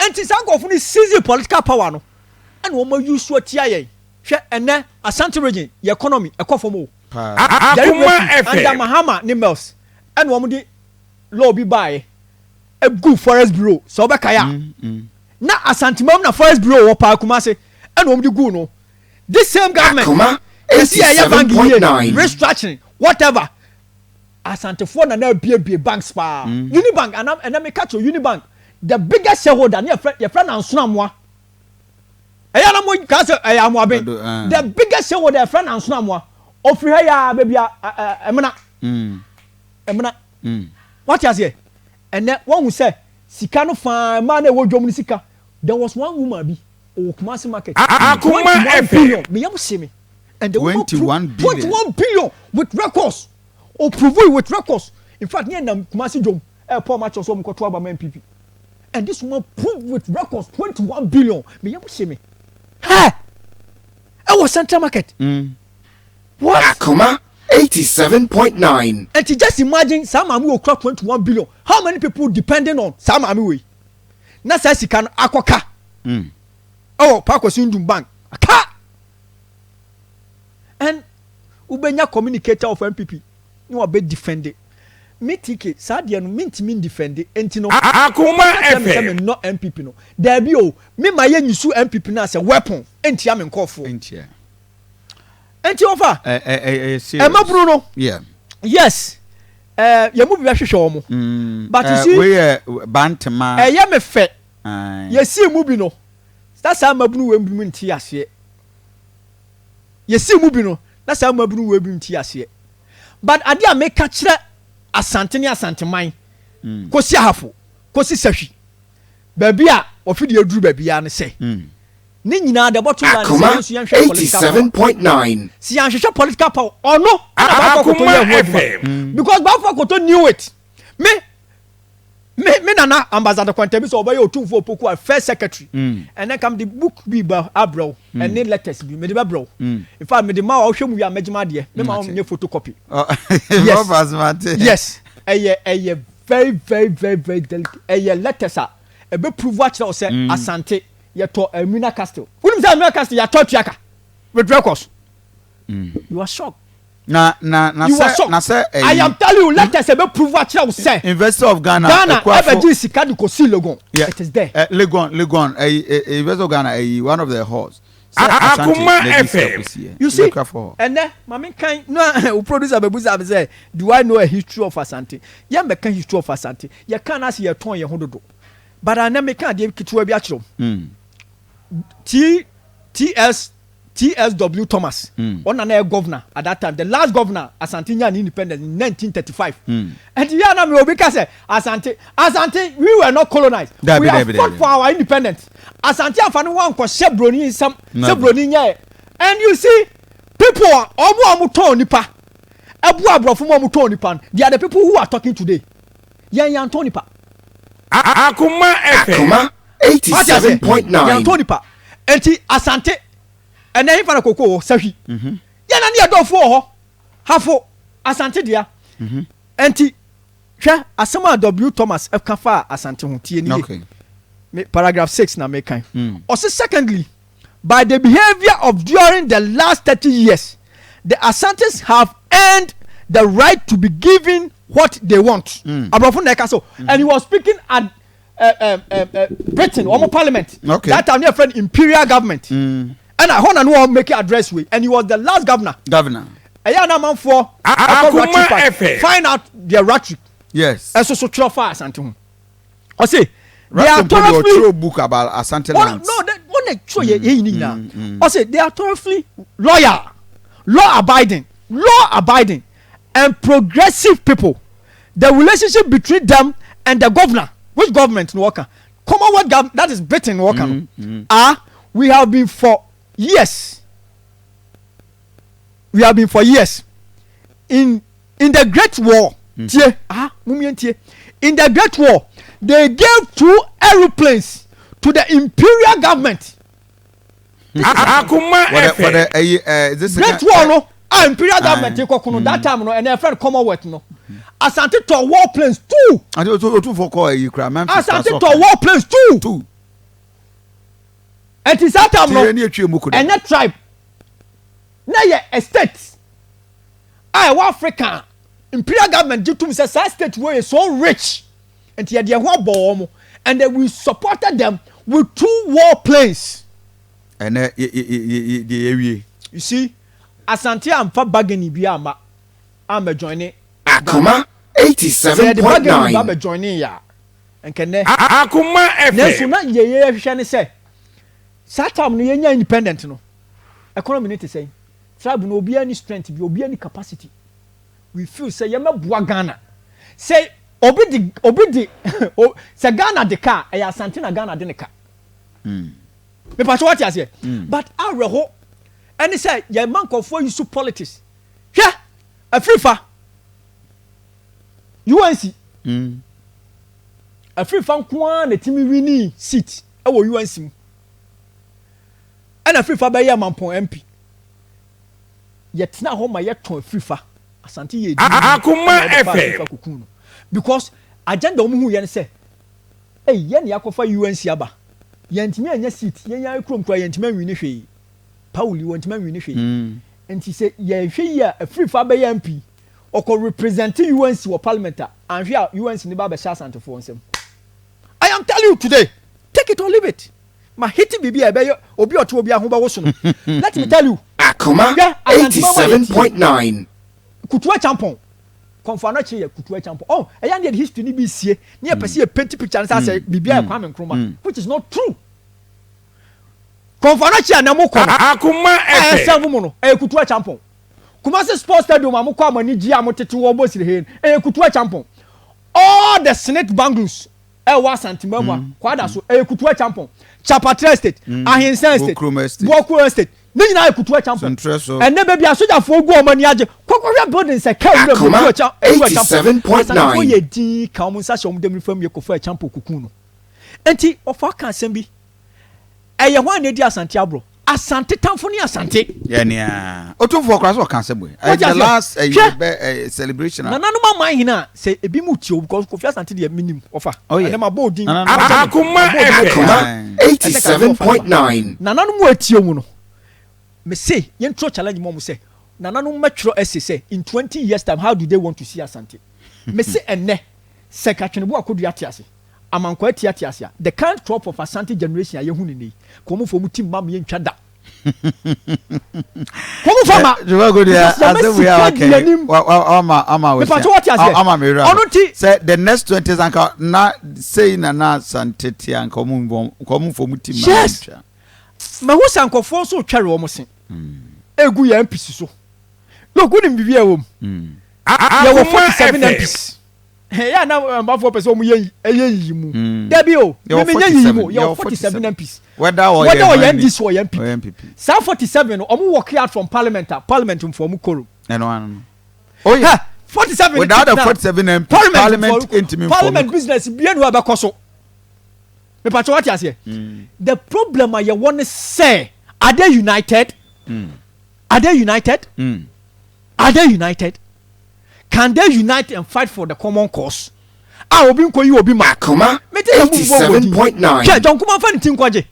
Nti saa nkurɔfo no seize political power no ɛna wɔn ayi so atia yɛn. Hwɛ ɛnɛ Ashanti region yɛ economy ɛkɔ fam o. Paa. Akoma Deliberately under FM. Mahama ne Mills ɛna wɔn de law bi baeɛ egu forest bureau sɛ ɔbɛkae a na Asantemam na forest bureau wɔ paa Kumase ɛna wɔn de guu no. This same government Akoma yɛsi yɛyɛ bank yie 87.9. restructuring whatever Asantefoɔ na na abiebie banks paa. Unibank anam ɛnɛ meka kyerɛ Unibank. The biggest shareholder ne yɛfrɛ yɛfrɛ no Ansono Amoah. Ɛyɛ na mo kaa sɛ ɛyɛ Amoaben. The biggest shareholder yɛfrɛ no Ansono Amoah. Ofiri ha yi ara baabi a Ɛmena. Ɛmena. Wate aseɛ? Ɛnɛ wahu sɛ sika no faa mmaa na ɛwɔ dwom no sika. There was one woman bi ɔwɔ Kumasi market. Akoma 21 FM. billion. Me yam hye me. And the woman 21 proved billion. 21 billion with records. Ɔprove with records. In fact, ne yɛ nam Kumasi dwom ɛɛpɔ ɔmo akyɛw sɛ ɔmo kɔto aba ma NPP. And this woman proved with records 21 billion. Me yam hye me. Hɛ! Ɛwɔ Central Market. What? Akoma 87.9. Nti just imagine saa maame wei okura 21 billion how many people depending on saa maame wei na saa sika no akɔka ɛwɔ Paa Kwesi Nduom bank aka and wobɛnya communicator of NPP na wabɛ defend me TK saa deɛ no mentumi ndefend nti no Akoma wɔbɛka kyerɛ me sɛ FM. mennɔ NPP no daabi o me ma yɛ nyusu NPP no as a weapon ntia me nkɔɔfoɔ. Ntia. Nti ɔfa Ɛyɛ serious. ɛmabunu no. Yeah. Yes. Ɛɛ yɛn mu bi bɛhwehwɛ wɔn. But you see. Wei yɛ Bantama. Ɛyɛ me fɛ. Yɛsii mu bi no. Na saa mmabunu wei bi mu nti aseɛ. Yɛsii mu bi no na saa mmabunu wei bi nti aseɛ. But adeɛ a meka kyerɛ Asante ne Asanteman kɔsi Ahafo kɔsi Sahwi baabi a wɔfidie aduru baabiara ne sɛ. Ne nyinaa the bottom line ne sɛ Akoma yɛn nso yɛnhwɛ political power. 87.9. Sɛ yɛanhwehwɛ political power ɔno na Bafo Akoto Akoma yɛɛ ho adwuma FM. because Bafo Akoto knew it. Me me me nana Ambassador Kwantɛ bi sɛ ɔbɛyɛ Otumfoɔ Opoku a first secretary ɛnɛ nka mede book bi ba abrɛ wo ɛne letters bi mede bɛbrɛ wo. In fact mede ma wo a wohwɛ mu wie a mɛgye m'adeɛ mema wo nyɛ photocopy. Yes yes ɛyɛ ɛyɛ very very very very delicate ɛyɛ letters a ɛbɛ prove akyerɛ wo sɛ Asante Yɛtɔ Elmina Castle. Wonim sɛ Elmina Castle yɛatɔ atua ka with records. You are shocked. Na na na You are sɛ shocked. na sɛ ɛyi. I am telling you letters ɛbɛ prove akyerɛ wo sɛ. University of Ghana Ghana Ekuafo. ɛbɛgye sika de kɔsii Legon. Yeah. It is there. Eh, Legon Legon ɛyi eh, eh, University of Ghana ɛyi one of the halls. Sɛ Asante Akoma na ɛdi sika FM. kɔsi yɛ. You see, Ekuafo hall. ɛnɛ maame nkan na wo producer bɛbusa me sɛ do I know a history of Asante? Yɛn bɛka history of Asante. Yɛka no ase yɛtɔn yɛn ho dodo. But a nɛ meka adeɛ ketewa bi akyerɛ wo. T TS TSW Thomas, ɔno na na ɛyɛ governor at that time, the last governor Asante nyaa ne independence in 1935. Ɛnti yɛ a na me obi ka sɛ Asante, Asante we were not colonized, Dabi, we have dabi, fought dabi. for our independence. Asante amfa ne ho ankɔhyɛ broni nsam sɛ Dabi. broni nyɛɛ. And you see people a ɔmo a ɔmo tɔn nipa, ɛboa aborɔfo ma ɔmo tɔn nipa no, they are the people who are talking today. Yɛn yɛantɔn nipa. Akoma FM. Akoma Wate aseɛ? 87.9. Yɛantɔn nipa. Enti Asante, ɛnɛ hefa na koko wɔ? Sahwi. Yɛn na ne yɛ dɔɔfo wɔ hɔ. Hafo, Asante dea. Enti, hwɛ asɛm a W. Thomas ka faa Asante ho. Tie nie. Okay. Me, paragraph 6 na mekan. Ɔse, secondly, by the behavior of during the last 30 years, the Asantes have earned the right to be given what they want. Aborɔfo na ɛka so. And he was speaking at Britain, wɔn parliament. Okay. That time, ne yɛ friend imperial government. Ɛna hɔ na no wɔn make address wei. And he was the last governor. Governor. Ɛyɛ a na amanfoɔ ɛkɔ Akoma Ratri park, FM. find out their Ratri. Yes. Ɛso so twerɛ fa Asante ho. Ɔse, they are Ratri mpo deɛ thoroughly ɔtwerɛ book about Asante Wɔn lands. no, they, wɔn na twerɛ yɛ yɛyi ne nyinaa. Ɔse, they are thoroughly loyal, law abiding, law abiding and progressive people. The relationship between them and the governor, which government na wɔka? Commonwealth government, that is Britain na wɔka no. Ah, we have been for years. We have been for years in in the Great War. Tie, ah, mumie ntie. In the Great War, they gave two aeroplanes to the imperial government. Akoma For the for FM. the ɛyi ɛɛ this Great War no, ah, imperial government kɔ kono that time no, ɛnna ɛfrɛ no Commonwealth no. Asante tɔ war planes two. Ati otu otumfoɔ kɔ ɛyi kura Memphis. Asante tɔ war planes two. Two. Ɛnti saa time no, Ti yɛ ni etwi emu kodo. ɛnyɛ tribe, na yɛ a state a ɛwɔ Africa a imperial government gye tom sɛ saa state wei yɛ so rich nti yɛde yɛn ho abɔ wɔn mo and then we supported them with two war planes. Ɛnɛ yɛ yɛ yɛ yɛ deɛ yɛwie. You see, Asante amfa bargaining bi amma amma join ne Akoma Sɛ yɛde bargaining ba 87.9. bɛ join yɛ a. Nka nnɛ. Akoma FM. Nanso na deɛ yɛhwehwɛ ne sɛ saa time no yɛnya independent no economy no te sɛn? Tribe no obiara nni strength bi, obiara nni capacity. We feel sɛ yɛmmɛboa Ghana. Sɛ obi de obi de sɛ Ghana de ka a, ɛyɛ Asante na Ghana de ne ka. Mepakyɛ wate aseɛ? But awerɛho ɛne sɛ yɛma nkurɔfoɔ use politics. Hwɛ afirifa UNC. Afirifa nko ara na ɛtumi winii seat wɔ UNC mu. Ɛna Afirifa bɛyɛɛ Mampɔn MP. Yɛtenaa hɔ ma yɛtɔn Afirifa. Asante yɛɛ din Akoma ɛna wɔde faa FM. Afirifa kɔkuu no. Because agenda a wɔn huiɛ ne sɛ, ei yɛn na yɛakɔfa UNC aba. Yɛntumi annya seat, yɛn ara kurom koraa yɛntumi anwini hwee. Pauli wɔntumi anwini hwee. Nti sɛ yɛhwɛ yie a Afirifa bɛyɛ MP, ɔkɔ represent UNC wɔ parliament a, anhwɛ a UNC no ba abɛhyɛ Asantefoɔ nsam. I am telling you today, take it or leave it. Ma hiti biribi a ɛbɛyɛ obi a ɔte obi ho bɛwoso no. Let me tell you. Akoma Hwɛ, Asantema mu a yɛte yi, 87.9. Kutu Acheampong, Kɔmfo Anokye yɛ Kutu Acheampong. Oh, ɛyɛ a na yɛde history no bi sie, na yɛpɛ sɛ yɛ paint picture no sɛ asɛ biribi ayɛ Kwame Nkrumah, which is not true. Kɔmfo Anokye a na mokɔ no, Akoma a FM. ɛsɛn mo no, ɛyɛ Kutu Acheampong. Kumasi Sports Stadium a mokɔ a mo ani gye a motete hɔ bɔ sirihee no, ɛyɛ Kutu Acheampong. All the Senate bungalows ɛwɔ Asanteman mu a, Kwada so, ɛyɛ Kutu Acheampong. Chapatre Estate, Ahensan Estate, Buokrom Estate. Buokrom Estate, ne nyinaa yɛ Kutu Acheampong. Suntrɛ so. Ɛnnɛ baabi a sogyafoɔ gu a wɔn ani agye, kɔkɔhwɛ buildings a ɛka wuram Akoma Kutu Acheampong. 87.9. Asantefoɔ yɛ dinn ka wɔn nsa hyɛ wɔn dam nifa mu yɛ kɔfa Acheampong kɔkuu no. Enti wɔfa ka asɛm bi, Ɛyɛ hwan na edi Asante aborɔ? Asante tamfo ne Asante. Yɛ nea Otumfoɔ koraa sɛ ɔka asɛm wei. Wote The aseɛ? last ɛyi Hwɛ! bɛ ɛyi celebration a. Nananom aman hene a sɛ ebi mu tie o because Kofi Asante deɛ menim ɔfa. Oh yeah. Ɛnɛ mabɔ odin. Nananom Akyɛ me. Akoma Mabɔ odin FM. akyɛ me. Akoma Aye. Ɛnɛ ka sɛ ɔfa ne ba. 87.9. Nananom a etie mu no, mese yɛntwerɛ challenge ma wɔn sɛ nananom mmɛtwerɛ essay sɛ in 20 years time how do they want to see Asante? Mese ɛnɛ sɛ Katweneboa Kodua te ase Amankwaa tia te ase a, the current crop of Asante generation a yɛhu no nnɛ yi, ka wɔn fa wɔn ti mma me yɛntwa da. Ka wɔn fa ma. Because Because yɛma sika di anim. Mepatwo wɔte aseɛ. Ama me wura. Ɔno nti. Sɛ the next 20 anka na sei na na Asante te anka wɔn mbɔ nka wɔn fa wɔn ti mma Yes. yɛntwa. Mahu sɛ nkurɔfoɔ nso retwɛre wɔn se egu yɛn MPs so. Look, wonim biribi a ɛwɔ mu? Yɛwɔ Akoma 47 FM. MPs. Ɛyɛ a na ɔmanfoɔ pɛ sɛ wɔn yɛ ɛyɛ nyiyi mu. Dabi o, Yɛwɔ mímí nyɛ nyiyi mu. 47, Yɛwɔ yɛwɔ 47 MPs. Whether ɔyɛ Whether ɔyɛ hwan ni, NDC or NPP. ɔyɛ NPP. Saa 47 no, wɔn work out from parliament a, parliament nfa wɔn quorum. Ɛno ano no. Oh yeah. Hɛ, 47 Without the na 47 MPs, parliament parliament nfa ntumi nfa parliament wɔn. business bie ni hɔ a ɛbɛkɔ so. Mepatwa wate aseɛ. The problem a yɛwɔ ne sɛ, are they united? Are they united? Are they united? Can they unite and fight for the common cause? A obi nkɔ yi obi ma. Akoma Mete sɛ mo mbɔ wɔ din. 87.9. Hwɛ John Kuma nfa ne ti nkɔgye.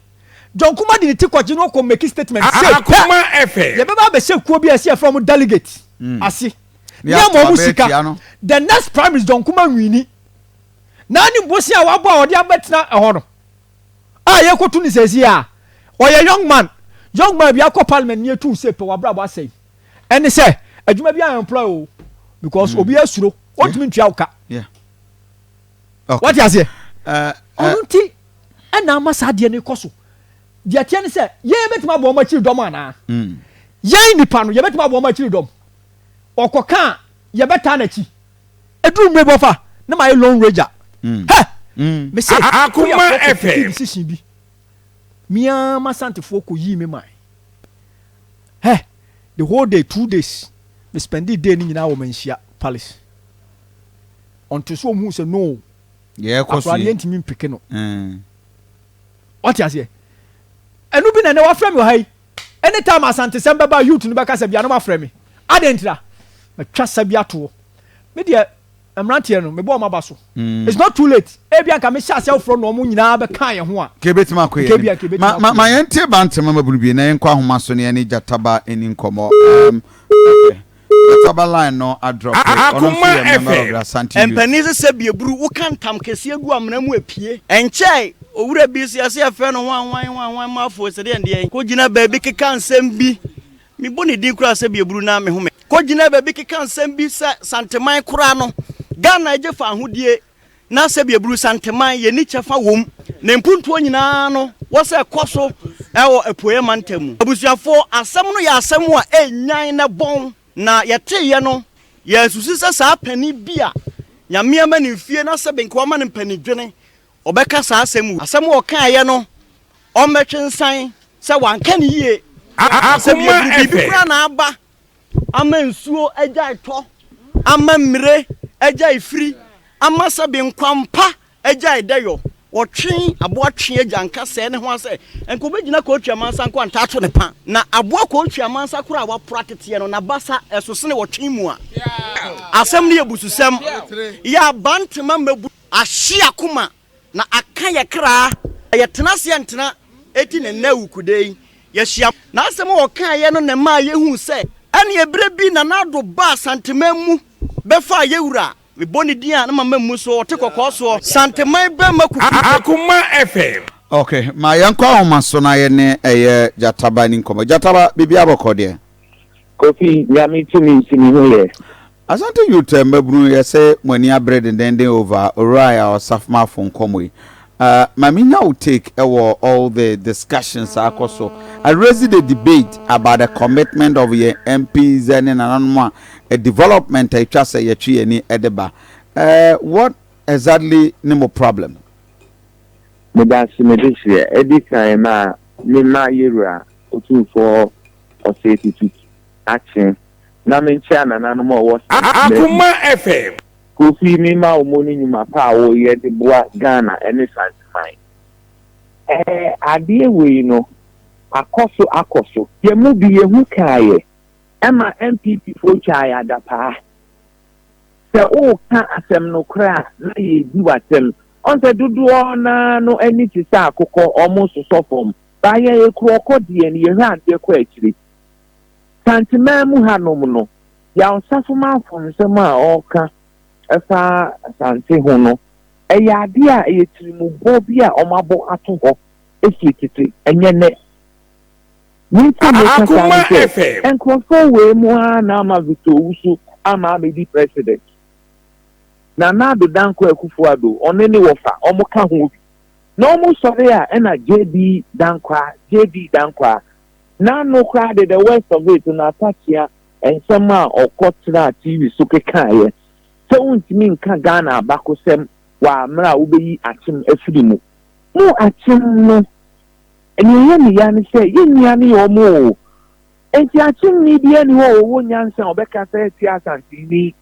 John Kuma de ne ti kɔgye na ɔkɔ make statement sɛ pɛ. Akoma FM. Yɛbɛba abɛhyɛ kuo bi a ɛsɛ yɛfrɛ wɔn delegate ase. Ne Ne ama ato wɔn abɛɛ sika. tia no. The next primaries John Kuma nwini. Na ne bosea a wabɔ a ɔde abɛtena ɛhɔ no a yɛkɔto no sɛsi a ɔyɛ young man. Young man bi akɔ parliament ne yɛtu sɛ pɛ wabrabɔ asɛe. Ɛne sɛ adwuma bi a employ o because obi asuro ɔntumi ntua wo ka. Yeah. Okay. Wate aseɛ? Uh, Ɔno nti ɛna ama saa adeɛ no kɔ so. Deɛ teɛ ne sɛ yɛn bɛtumi abɔ wɔn akyiri dɔm anaa? Yɛn nipa no yɛbɛtumi abɔ wɔn akyiri dɔm. Ɔkɔka a yɛbɛtaa n'akyi. Ɛduru mmerɛ bi ɔfa na ma yɛ lone ranger. Hɛ! Mese Akoma Koreafoɔ kɔ take FM. decision bi. Me ara m'Asantefoɔ kɔ yii me man. Hɛ! The whole day, 2 days, me spendee day no nyinaa wɔ Manhyia Palace. Until sɛ wɔn hu sɛ no, Yɛkɔ so akwadaa no yi. yɛntumi mpeke no. Wate aseɛ? Ɛno bi na ɛnɛ wafrɛ me wɔ ha yi. Anytime Asantesɛm bɛba youth no bɛka sɛ bia no wafrɛ me. Adɛn ntira? Matwa sa bi atoɔ. Me deɛ mmeranteɛ no mebɔ wɔn aba so. It's not too late. Ebia nka mehyɛ aseɛ foforɔ na wɔn nyinaa bɛka yɛn ho a. Nka ebetumi akɔ Nka yɛn ebia anim. nka ebetumi Ma akɔ ma ma yɛn anim. yɛntie Bantama Mabunu bio na yɛnkɔ ahoma so na yɛne Gyataba nni nkɔmmɔ. Um, okay. Gyataba line no adrɔpe. Ɔno nso Akoma yɛ member of FM. the Asante Youth. Mpanin sɛ sɛ bieburu woka ntam kɛseɛ gu amena mu epie. Ɛnkyɛe owura bi nso yɛse yɛfrɛ no hwan hwan hwan hwan Mafoɔ sɛ deɛn deɛn kɔgyina baabi keka nsɛm bi mebɔ ne din koraa sɛ bieburu na me home kɔgyina baabi keka nsɛm bi sɛ Santeman koraa no Ghana agye fa ahodie. Na sɛbi aburu Santeman yɛnni kyɛfa wom. Ne mpuntuo nyinaa no wɔ sɛ ɛkɔ so wɔ Apueɛ mantam mu. Abusuafoɔ, asɛm no yɛ asɛm a ɛnyan na ɛbɔn. Na yɛteeɛ no, yɛansusu sɛ saa panin bi a Nyame ama no mfie na sɛbi nka wama no mpanindwene, ɔbɛka saa asɛm wei. Asɛm a ɔkaeɛ no, ɔmmɛtwe nsan sɛ wanka no yie. Sɛbi Akoma aburu biribi FM. koraa na aba ama nsuo agyae tɔ, ama mmire agyae firi, ama sɛbe nkwampa agyae dɛyɔ. Wɔtwe aboa twe agya nka sɛɛ ne ho asɛ nka ɔbɛgyina kɔɔtwi amansa nko antaa to ne pa. Na aboa kɔɔtwi amansa koraa a waporo ateteɛ no, n'abasa ɛso sene wɔtwe mu a. Asɛm no yɛ bususɛm. Yɛ abantema mmɛbu ahye akoma Na aka yɛ kra. Yɛtena ase ɛntena eti ne nnɛ awukude yi yɛahyia. N'asɛm a ɔkaeɛ no na ɛmaa yɛhuu sɛ. Ɛnneɛ berɛ bi Nana Addo baa Santeman mu bɛfaa yɛ wura, mebɔ ne din a na mama mmu so, ɔte kɔkɔɔ soɔ, Santeman barima kukurude. Akoma FM. Ok, ma yɛnkɔ ahoma so na yɛne ɛyɛ Gyataba ni nkɔmmɔ. Gyataba, biribiara bɔkɔ deɛ? Kofi, Nyame tumi nti me ho yɛ. Asante youth mmabunu yɛse mo ani abere dendenden over Owura Yaw Osafmafo nkɔmɔ yi. Uh, ma me nya wo take ɛwɔ all the discussions a akɔ so. I raise the debate about the commitment of yɛn MPs ne nananom a development a etwa sɛ yɛtwe yɛn ani de ba. Uh, what exactly ne mo problem? Medase me dehyeɛ adi kan ma me ma yɛwura Otumfoɔ Osei Tutu akye na menkyea nananom a ɔwɔ Santeman mu. Akoma FM. Kofi me ma wo mo ne nwuma pa a wo yɛ de boa Ghana ɛne Santeman. Ɛɛ adeɛ wei no akɔ so akɔ so. Yɛ mu bi yɛ hu kaa yɛ ɛma NPP foɔ twaa yɛ adapaa. Sɛ wo ka asɛm nokorɛ a na yɛ di w'atɛm. Ɔn sɛ dodoɔ naa no ani te sɛ akokɔ ɔmo sosɔ fam. But yɛn ekurɔkɔ deɛ no yɛhwɛ adeɛ kɔ akyire. Santeman mu hanom no, Yaw Safo-Marfo nsɛm a ɔreka fa Asante ho no, ɛyɛ adeɛ a ɛyɛ tirimubɔ bi a wɔabɔ ato hɔ firi tete, ɛnyɛ nnɛ. Nea nti a meka saa ne Akoma sɛ, FM. nkurɔfoɔ wei mu ara na ama Victor Owusu ama abɛdi president. Nana Addo Dankwa Akufo-Addo, ɔno ne wɔfa, wɔka ho bi. Na wɔsɔre a ɛna JB Dankwah, JB Dankwah, N'ano koraa de the worst of it no Atakyea nsɛm a ɔkɔ tenaa TV so kekaeɛ sɛ wontumi nka Ghana abakosɛm wɔ mmerɛ a wobɛyi Akyem afiri mu. Mo Akyem no nea ɛyɛ me ya ne sɛ yɛn nua ne wɔn oo. Enti Akyemni biara nni hɔ a ɔwɔ nyansa a ɔbɛkasa atia Asanteni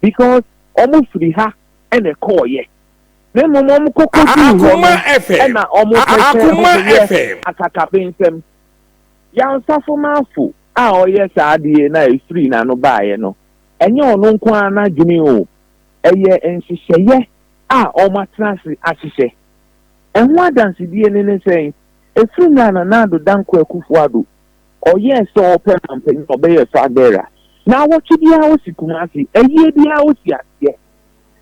because wɔn firi ha na ɛkɔeɛ. Na mmom wɔn kɔkɔduu hɔ Akoma no FM. na wɔpɛ sɛ Akoma wɔyɛ FM. akakabensɛm. Yansafo Marfo a ɔyɛ saa adeɛ no a ɛfirii n'ano baeɛ no, ɛnyɛ ɔno nko ara n'adwene o, ɛyɛ nhyehyɛeɛ a wɔatena ase ahyehyɛ. Ɛho adansedie no ne sɛn? Ɛfiri mmerɛ a Nana Addo Dankwa Akufo-Addo ɔyɛɛ sɛ ɔrepɛ manpanin a ɔbɛyɛɛ flag bearer, naawɔtwe biara ɔsi Kumasi, ayie biara ɔsi aseɛ.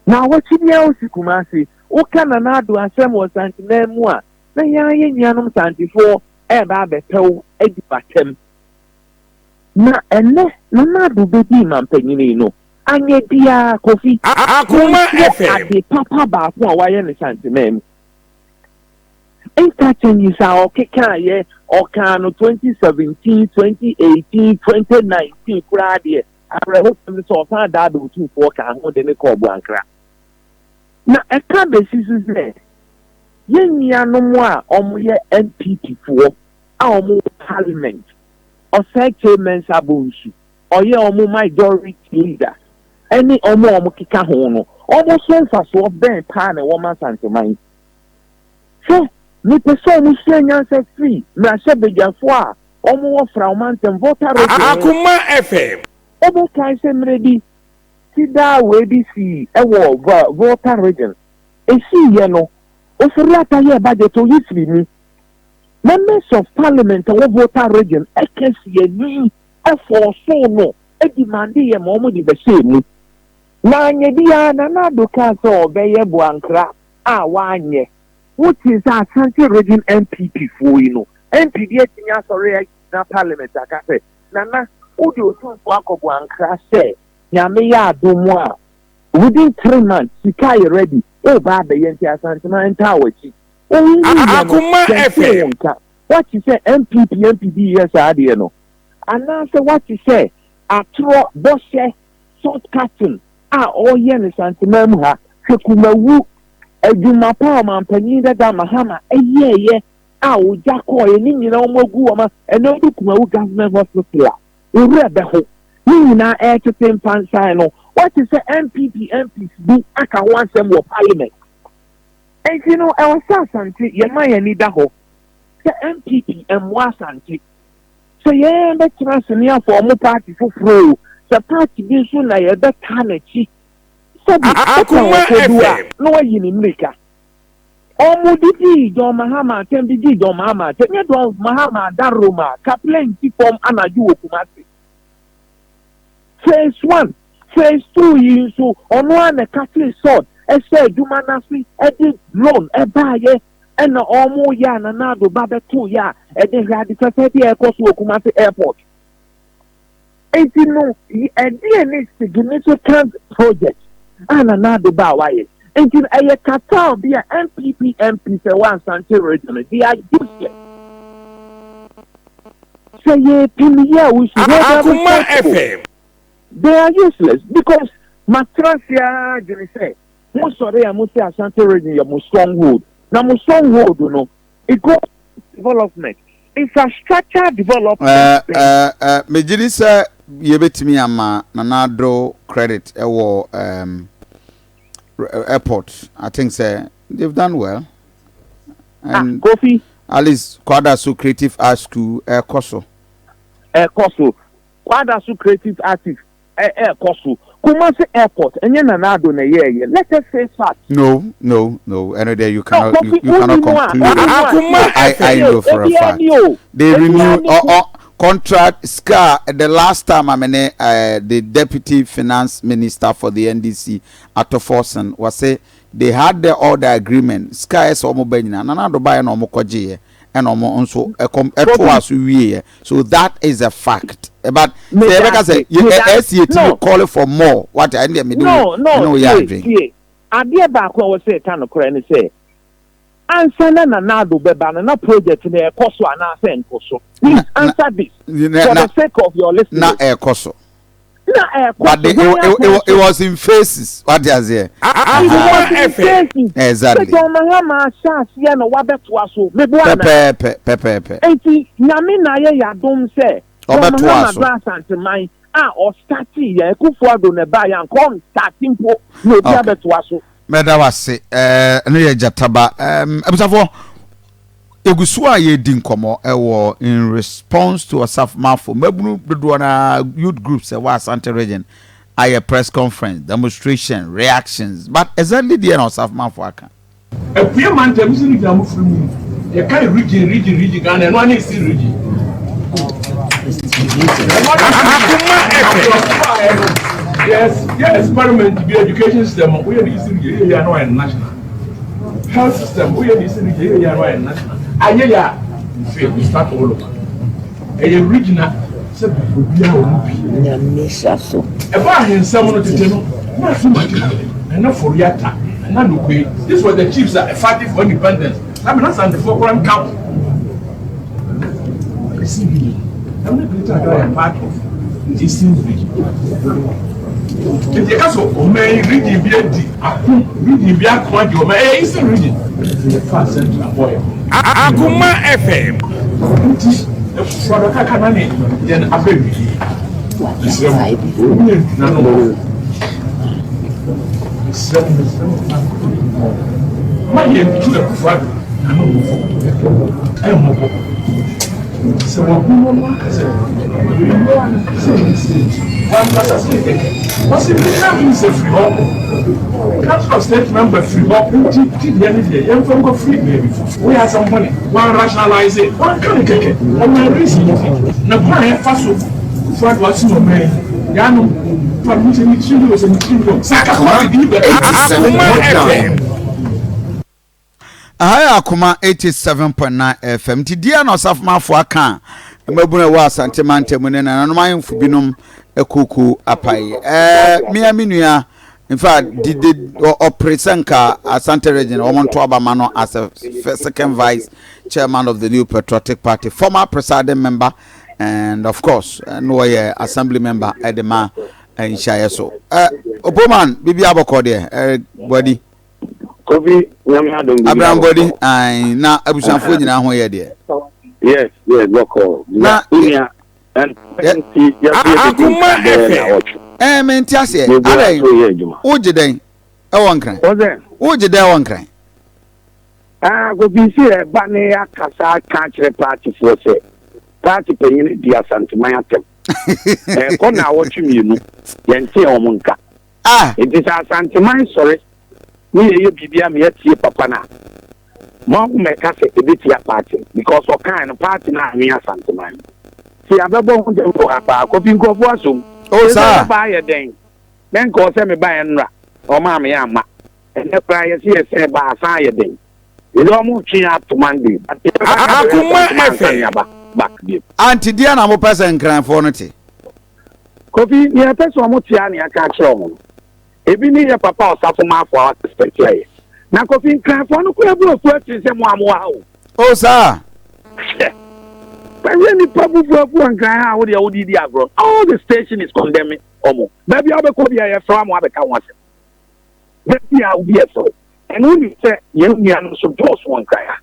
Naawɔtwe biara wosi Kumasi, woka Nana Addo asɛm wɔ Santeman mu a, na yɛn ara yɛn nuanom Santefoɔ reba abɛpɛ wo adi w'atɛm. Na ɛnnɛ Nana Addo bɛdii mampanyini no, anyɛ biara Kofi, Akoma monkyerɛ FM. ade papa baako a wayɛ no Santeman mu. Interchanges a ɔkekaeɛ, ɔkaa no 2017, 2018, 2019 koraa deɛ, Awerɛhosɛm ne sɛ ɔsan daadaa otumfoɔ kaa ho de no kɔɔ Boankra. Na ɛka besi so sɛ yɛn nuanom a wɔyɛ NPP foɔ a wɔwɔ parliament, Osei Kyei Mensah Bonsu, ɔyɛ wɔn majority leader ɛne wɔn a wɔkeka ho no, wɔn so mfasoɔ bɛn paa na ɛwɔ ma Asanteman? Hwɛ, mepɛ sɛ wɔsua nyansa firi mmarahyɛbadwafoɔ a Wɔn wɔ Frao mantam, Volta Region ho. Akoma FM. Wobɛkae sɛ mmerɛ bi tidaa wei bi sii wɔ Volta Region. Ɛsiiɛ no, Ofori-Atta yɛɛ budget ɔyi firii mu. Members of Parliament a ɛwɔ Volta Region ka sii ani fɔɔsoo no demandeeɛ ma wɔde bɛhyɛɛ mu. Na anyɛ biara Nana Addo kaa sɛ ɔbɛyɛ Boankra a wanyɛ. Wotee sɛ Ashanti Region NPP foɔ yi no MP bi atumi asɔre agyina parliament aka sɛ Nana wode Otumfoɔ akɔbɔ ankra sɛ Nyame yɛ adom a within 3 months sika ayɛ ready. Woreba abɛyɛ nti Asanteman ntaa w'akyi. Wohuhuiɛ no, Akoma yɛntee wo FM. nka. Woate sɛ NPP MP bi reyɛ saa adeɛ no? Anaasɛ woate sɛ atorɔ bɔhyɛ, short cutting, a ɔreyɛ no Santeman mu ha? Hwɛ Kumawu, adwuma pa a Ɔmanpanin dada Mahama yɛeɛ a ogya kɔeɛ, ne nyinaa wɔagu wɔn a, ɛnnɛ wodu Kumawu Government Hospital a, wo werɛ bɛho. Ne nyinaa ɛretete mpansan no, woate sɛ NPP MPs bi aka ho asɛm wɔ Parliament. Enti no, ɛwɔ sɛ Asante yɛma yɛn ani da hɔ sɛ NPP mmoa Asante. Sɛ yɛn bɛtena ase ne afɔɔmo party foforɔ o, sɛ party bi nso na yɛbɛtaa n'akyi, sɛbi ɔka ɔkɔdu a na wayi ne mmirika. Ɔmo de dii John Mahama atɛm de dii John Mahama atɛm, nyɛ John Mahama ada Roma ka plane si fam anadwo wɔ Kumasi. Phase one, phase two yi nso ɔno ara na ɛkatee sod ɛhyɛɛ adwuma no ase ɛde loan ɛbaayɛ ɛna ɔmo yɛ a Nana Addo ba bɛtoo yɛ a ɛde hwɛ ade fɛfɛɛde a ɛkɔ so wɔ Kumasi airport. Enti no ɛdeɛn ne significant project a Nana Addo ba a wayɛ? Enti no ɛyɛ cartel bi a NPP MPs ɛwɔ Asante region no they are useless. Sɛ yɛpem yi a we should hold them Akoma responsible. FM. They are useless because matena ase ara dwene sɛ mo sɔre a mo se Ashanti region yɛ mo stronghold na mo stronghold no it goes development infrastructure development Eh, bɛn. eh, eh, megye di sɛ yɛbɛtumi ama Nana Addo credit wɔ um, airport. I think sɛ they've done well. Ah, And Kofi. at least Kwadaso Creative Arts School ɛkɔ so. Ɛkɔ so. Kwadaso Creative Artist ɛɛkɔ so. Kumasi airport ɛnyɛ Nana Addo na ɛyɛɛyɛ. Let us say fact. No, no, no. Ɛno deɛ you No, cannot you, Kofi, you cannot wonni mu a, conclude wonni it. mu a, Akuma I I FM. know for a obiara fact. ni o, They obiara renew ni oh, ku. oh, contract sika the last time I mean the deputy finance minister for the NDC Ato Forson was say they had the all the agreement sika ɛsɛ wɔn ba nyinaa Nana Addo baeɛ na wɔn kɔgyeeɛ ɛna wɔn nso ɛkɔm ɛtoa Kofi, so wieɛ so that is a fact but sɛ meda yɛbɛka ase, sɛ yɛ meda ɛ ɛsi etimi no, call for more wate ɛne deɛ mede wo no, mene no, wo yɛ tie, adwene. tie. Adeɛ baako a ɛwɔ sɛ yɛka nokorɛ ne sɛ, ansa na Nana Addo bɛba no, na project no ɛrekɔ so anaasɛ ɛnkɔ so? Please Na na answer this na for na the sake of your na listeners. ɛrekɔ so. Na ɛrekɔ But so, the, it, hwan it, akwan it, it so? was in phases. What is it? It Akuma was in FM. phases. Sɛ Exactly. John Mahama ahyɛ aseɛ na wabɛtoa so, meboa anaa? Pɛpɛɛpɛ pɛpɛɛpɛ. Enti Nyame na ayɛ yɛn adom sɛ John Ɔbɛtoa Mahama so. ba Asanteman a ɔstartee yɛn, Akufo Addo na ɛbaeɛ anka ɔnstarte mpo na obi Okay. abɛtoa so. Mɛda wo ase. Ɛɛ, ɛno yɛ gyataba. Ɛɛm, abusuafoɔ, yɛgu so a yɛredi nkɔmmɔ ɛwɔ in response to Ɔsafomafo mmabunu dodoɔ no ara youth groups ɛwɔ Asante region ayɛ press conference, demonstration, reactions, but exactly deɛ na Ɔsafomafo aka. Apue mantam si region a mo firi mu yi yɛ kan region region region Ghana ɛno ane si region ɛno ane si region Akoma FM. aborɔfo baayɛ no yɛ yɛ experiment bi education system woyɛ ne si region yɛ yɛ ano ayɛ national health system woyɛ ne si region yɛ yɛ ano ayɛ national anyɛ yɛ a you fail you start all over ɛyɛ regional sɛ obiara wɔ mu bi. Nyame hyira so. Ɛba ahensɛm no tete no, na Asumati, Nana Fori-Atta, Nana Nokwe, these were the chiefs a fighting for independence. Saa bere na Asantefoɔ koraa nka ho. Eastern region, na na Greater Accra yɛ part of Eastern region. Nti yɛka sɛ ɔman yi region bi adi ako, region bi ako agye ɔman, ɛyɛ Eastern region. Nti yɛfaa Central bɔɔ yɛn ho. Akoma FM. Nti ɛfoforɔ no kaka na ne yɛn aba awie. Mesrɛ mo, mo yɛ ntuna no mɔ. Mesrɛ mo, mesrɛ mo, ma yɛn ntu ɛfoforɔ ado na no mɔfo ɛmmɔbɔ. Sɛ wɔabu no no aka sɛ, Mmoa no sɛ ne sɛ nti, wankasa sɛ kɛkɛ. Wɔse regional minister firi hɔ, council of state member firi hɔ, nti ti deɛ ne deɛ yɛmfa nkɔ firi baabi foforɔ. Woyɛ asɛm bɔne, wan rationalize, wanka no kɛkɛ, ɔman reason nti. Na kwan a yɛfa so Kufuor Addo asom ɔman yi, yanom, fa no sɛ ne tiri o, sɛ ne tiri o, sɛ aka kɔfe bi bɛka. Akoma FM. Aha yɛ Akoma 87.9 FM. Nti deɛ na ɔsafomafo aka a mmabunu a ɛwɔ Asante mantam ne nananom ahemfo binom akuokuo apae. Ɛɛ mea me nua In fact, did ɔpere sɛ nka Asante region wɔn nto aba ma no as a second vice chairman of the New Patriotic Party, former presiding member, and of course, no ɔyɛ assembly member ɛde ma nhyiaeɛ so. Opoman, biribi abɔkɔ deɛ, Eric Boadi. Kofi, Nyame adom biribi Abraham Boadi, ae, na abusuafoɔ nyinaa ho yɛ deɛ. Yes, bɔkɔ. Na, na Akoma FM. Ɛɛ me nte aseɛ. Adɛn? Wogye dɛn ɛwɔ nkran? Wogye dɛn ɛwɔ nkran? Ah, Kofi si ɛba ne akasa aka akyerɛ paatifoɔ sɛ paati panyin di Asanteman atɛm. Ɛkɔ na awɔtwe mmienu yɛnte wɔn nka. Ah. Nti sɛ Asanteman sɔre ne yɛyɛ biribi ama yɛatie papa no a, mo mmɛka sɛ ɛbɛtia party no because ɔkae no party no anwe Asanteman no. Nti yɛabɛbɔ ho dawuro wɔ ha paa. Kofi nkurɔfoɔ asom. Oh, saa. Sɛ meba ayɛ dɛn? Na nka ɔsɛ meba ɛnnora, ɔmaa me amma. Ɛnnɛ koraa yɛse yɛsɛ ba asan ayɛ dɛn? Ɛsɛ ɔmo retwe yɛn ato Monday. But yɛbɛba Akoma Asanteman ansa FM. ne yɛaba back bio. Auntie deɛ na mopɛ sɛ Nkranfoɔ no te? Kofi, nea ɛpɛ sɛ wɔn te ara na yɛaka akyerɛ wɔn no. Ebi ne yɛ papa Ɔsafo Marfo a ɔasuspɛkte ayɛ. Na Kofi, Nkranfoɔ no koraa bu afu akyiri sɛ mo a mowɔ ha o. Oh saa? Hwɛ! Bɛhwɛ nnipa bu bu afu wɔ Nkran ha a wo deɛ wode redi agorɔ. All the station is condemning wɔn. Baabi a wobɛkɔ biara yɛfrɛ wo ama woabɛka ho asɛm. Baabi a obi yɛfrɛ wo. Ɛno wonim sɛ yɛn nuanom nso dɔɔso wɔ Nkran ha.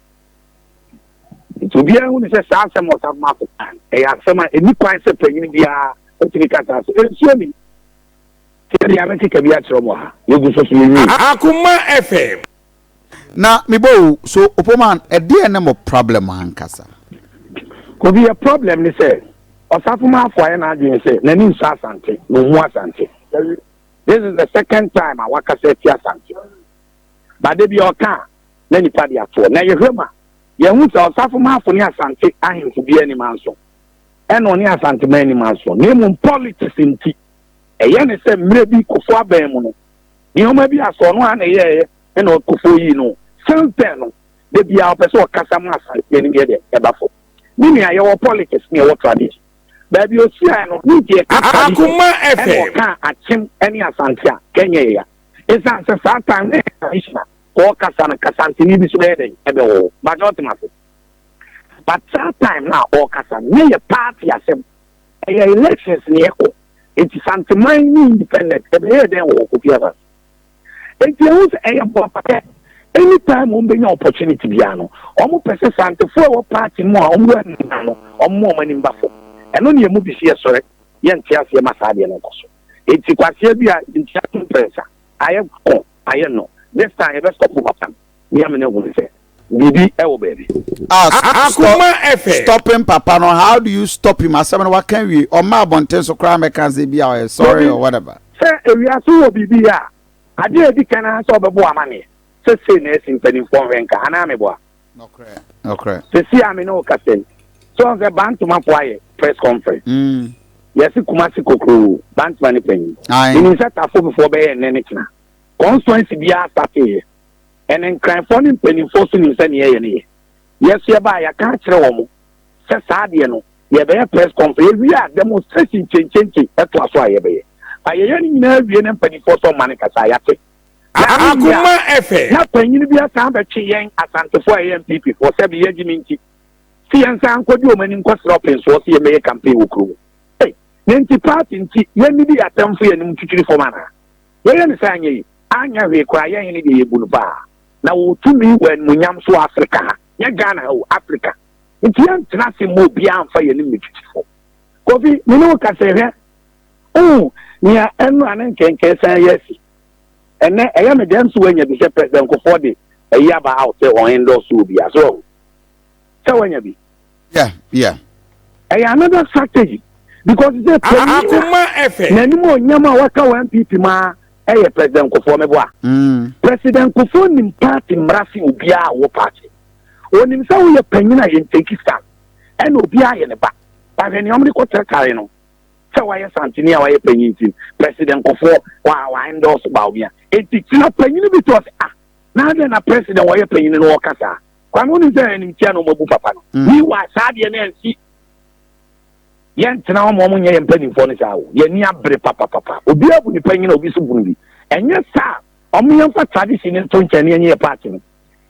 Nti obiara hu no sɛ saa asɛm a Ɔsafo Marko kaa no, ɛyɛ asɛm a ɛnni kwan sɛ panyin biara tumi ka saa asɛm. Nsuo nnim. Nti yɛde abɛkeka bi akyerɛ wɔn wɔ ha. Yɛgu so so yɛnwie. Akoma FM. Na mebɔ o, so Opoman ɛdeɛn ne mo problem ankasa? Kofi, yɛ problem ne sɛ Ɔsafo Marfo ayɛ n'adwene sɛ n'ani nsɔ Asante na ɔmmu Asante. This is the second time a wakasa atia Asante. But da bi ɔka a, na nipa de atoɔ. Na yɛhwɛ mu a, yɛhu sɛ Ɔsafo Maafo ne Asante ahemfo biara anim anso, ɛna ɔne Asanteman anim anso, na mmom politics nti, ɛyɛ ne sɛ mmerɛ bi Kufuor aban mu no, nneɛma bi asɔ ɔno ara na ɛyɛɛyɛ ɛna Kufuor yii no. Since then no, da biara ɔpɛ sɛ ɔkasa ma Asante anim yɛ dɛ ɛba fam. Me nua, yɛwɔ politics na yɛwɔ tradition. Baabi ɔhyiaeɛ no, ne deɛ ɛka tradition ɛna ɔkaa Akyem ne Asante a, kɛnyɛ yɛ ya. Ɛsiane sɛ saa time no yɛ tradition a, ɔɔkasa no kasantini bi so bɛyɛ dɛn ɛbɛwɔ hɔ but ɔte mase but saa time no a ɔɔkasa no ne yɛ party asɛm ɛyɛ elections ne ɛkɔ nti santeman ne independent ɛbɛyɛ dɛn wɔ hɔ Kofi Adams nti ɛho sɛ ɛyɛ boapayɛ anytime wɔn bɛnya opportunity biara no wɔn pɛ sɛ santefoɔ ɛwɔ party mu a wɔn wɔ anim no wɔn mo wɔn anim ba fam ɛno ne ɛmu bi si yɛsɔre yɛnte aseɛ ma saa adeɛ no nkɔ so nti kwaseɛ bi a ntia to mprɛnsa ayɛ kɔ ayɛ no this time yɛbɛ stop papa no ne amene ahunu sɛ biribi ɛwɔ baabi. Ah, Akoma FM. Stopping papa no, how do you stop him? Asɛm no waka wie, ɔma abɔnten so koraa mɛka sɛ bi a ɔyɛ sorry or whatever. Sɛ ewiase wɔ biribi yɛ a, adeɛ a edi kan ara sɛ ɔbɛbɔ amaneɛ sɛ sei na asi mpanimfoɔ nhwɛ nka anaa meboa? Nokorɛ, nokorɛ. Sɛsi a me ne wo kasa yi, so ɔn sɛ Bantomafoɔ ayɛ press conference. Mm. Yɛse Kumasi kokroo, Bantoma ne panyin. Aye. Menim sɛ Tafobifoɔ bɛyɛ nnɛ ne kyena. Constituency biara starteeɛ. Ɛne Nkranfoɔ ne mpanimfoɔ so nim sɛ neɛ yɛyɛ no yɛ. Yɛso yɛbaa yɛaka akyerɛ wɔn sɛ saa adeɛ no yɛbɛyɛ press conference. Yɛwie a demonstration kyenkyenkyen ɛtoa so a yɛbɛyɛ. Ba yɛyɛ ne nyinaa wie na mpanimfoɔ sɛ ɔmma no kasa a yɛate. Na ne wie a, Akoma FM. na panyin bi asan abɛtwe yɛn Asantefoɔ a yɛyɛ NPP foɔ sɛbe yɛgye me nti sɛ yɛnsan nkɔdi wɔn anim nkɔsrɛ ɔpensoɔ sɛ yɛmmɛyɛ campaign wɔ kurom. Ei, na nti party nti yɛnnidi yɛn atamfo yɛn anim ntwitwiri fam anaa? Yɛyɛ no saa anyɛ yie. Anyɛ hwee koraa yɛn hene deɛ yɛbu no paa. Na ɔwɔ tumi wɔ animuonyam so wɔ Africa ha. Nyɛ Ghana ha o, Africa. Nti yɛntena ase mma obiara mfa yɛn anim mmɛtwitwi fam. Kofi, me ne wo kasa yi, hwɛ, wohu nea ɛnora ne nkenken san yɛ asi. Ɛnnɛ, ɛyɛ me dɛ nso woanya bi sɛ President Kufuor de ayi aba out sɛ ɔn endorse obiara. So wahu? Sɛ woanya bi? Yeah, yeah. Ɛyɛ another strategy because sɛ panyin a n'anim onyam a waka wɔ NPP mu ara ɛyɛ President Kufuor meboa. Mm. President Kufuor nim party mmara se obiara wɔ party. Onim sɛ woyɛ panyin a yɛn take stand ɛna obiara yɛ ne ba. Bahwɛ nea wɔde kɔ tɛtare no sɛ wayɛ santini a wayɛ panyin ti President Kufuor wa wa endorse Bawumia. Eti kyina panyin bi to ɔsɛ ah na adɛn na president wɔyɛ panyin no wɔka saa. Kwame wonim sɛ animtia na ɔmabu papa no. Mm. Meanwhile saa deɛ no ansi. Yɛntena hɔ ma ɔmo nyɛ yɛn mpanimfoɔ no saa o. Yɛn ani abere papapapa. Obiara bu ne panyin a obi so bunu bi. Ɛnyɛ saa a, ɔmo yɛmfa tradition no nto nkyɛn na yɛnyɛ yɛ party no.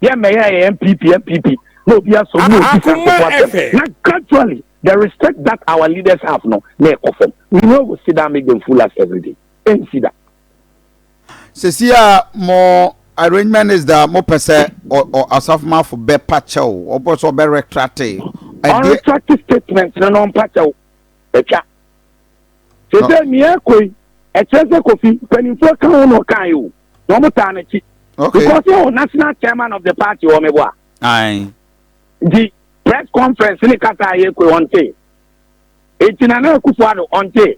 Yɛmmɛyɛ yɛ NPP NPP na obi asɔ mu na odi Akoma Santefoɔ asɛm. FM. Na gradually the respect that our leaders have no na ɛkɔ fam. We no go sit down make them fool us everyday. Ɛnsi da. Sɛsi a mo arrangement is that mo pɛ sɛ ɔsafomafo bɛ pa kyɛw, ɔpɛ sɛ ɔbɛ retracte. Ɛdeɛ. Ɔretracte statement no na ɔmpa kyɛw. Atwa. Sese nea ɛkɔ yi, ɛkyerɛ sɛ Kofi mpanimfoɔ ka ho na ɔkae o, na wɔn taa n'akyi. Okay. Because yɛ wɔ national chairman of the party wɔ meboa. Aye. Nti press conference ne kasa a yɛkɔ yi ɔnte. Nti Nana Akufo-Addo ɔnte.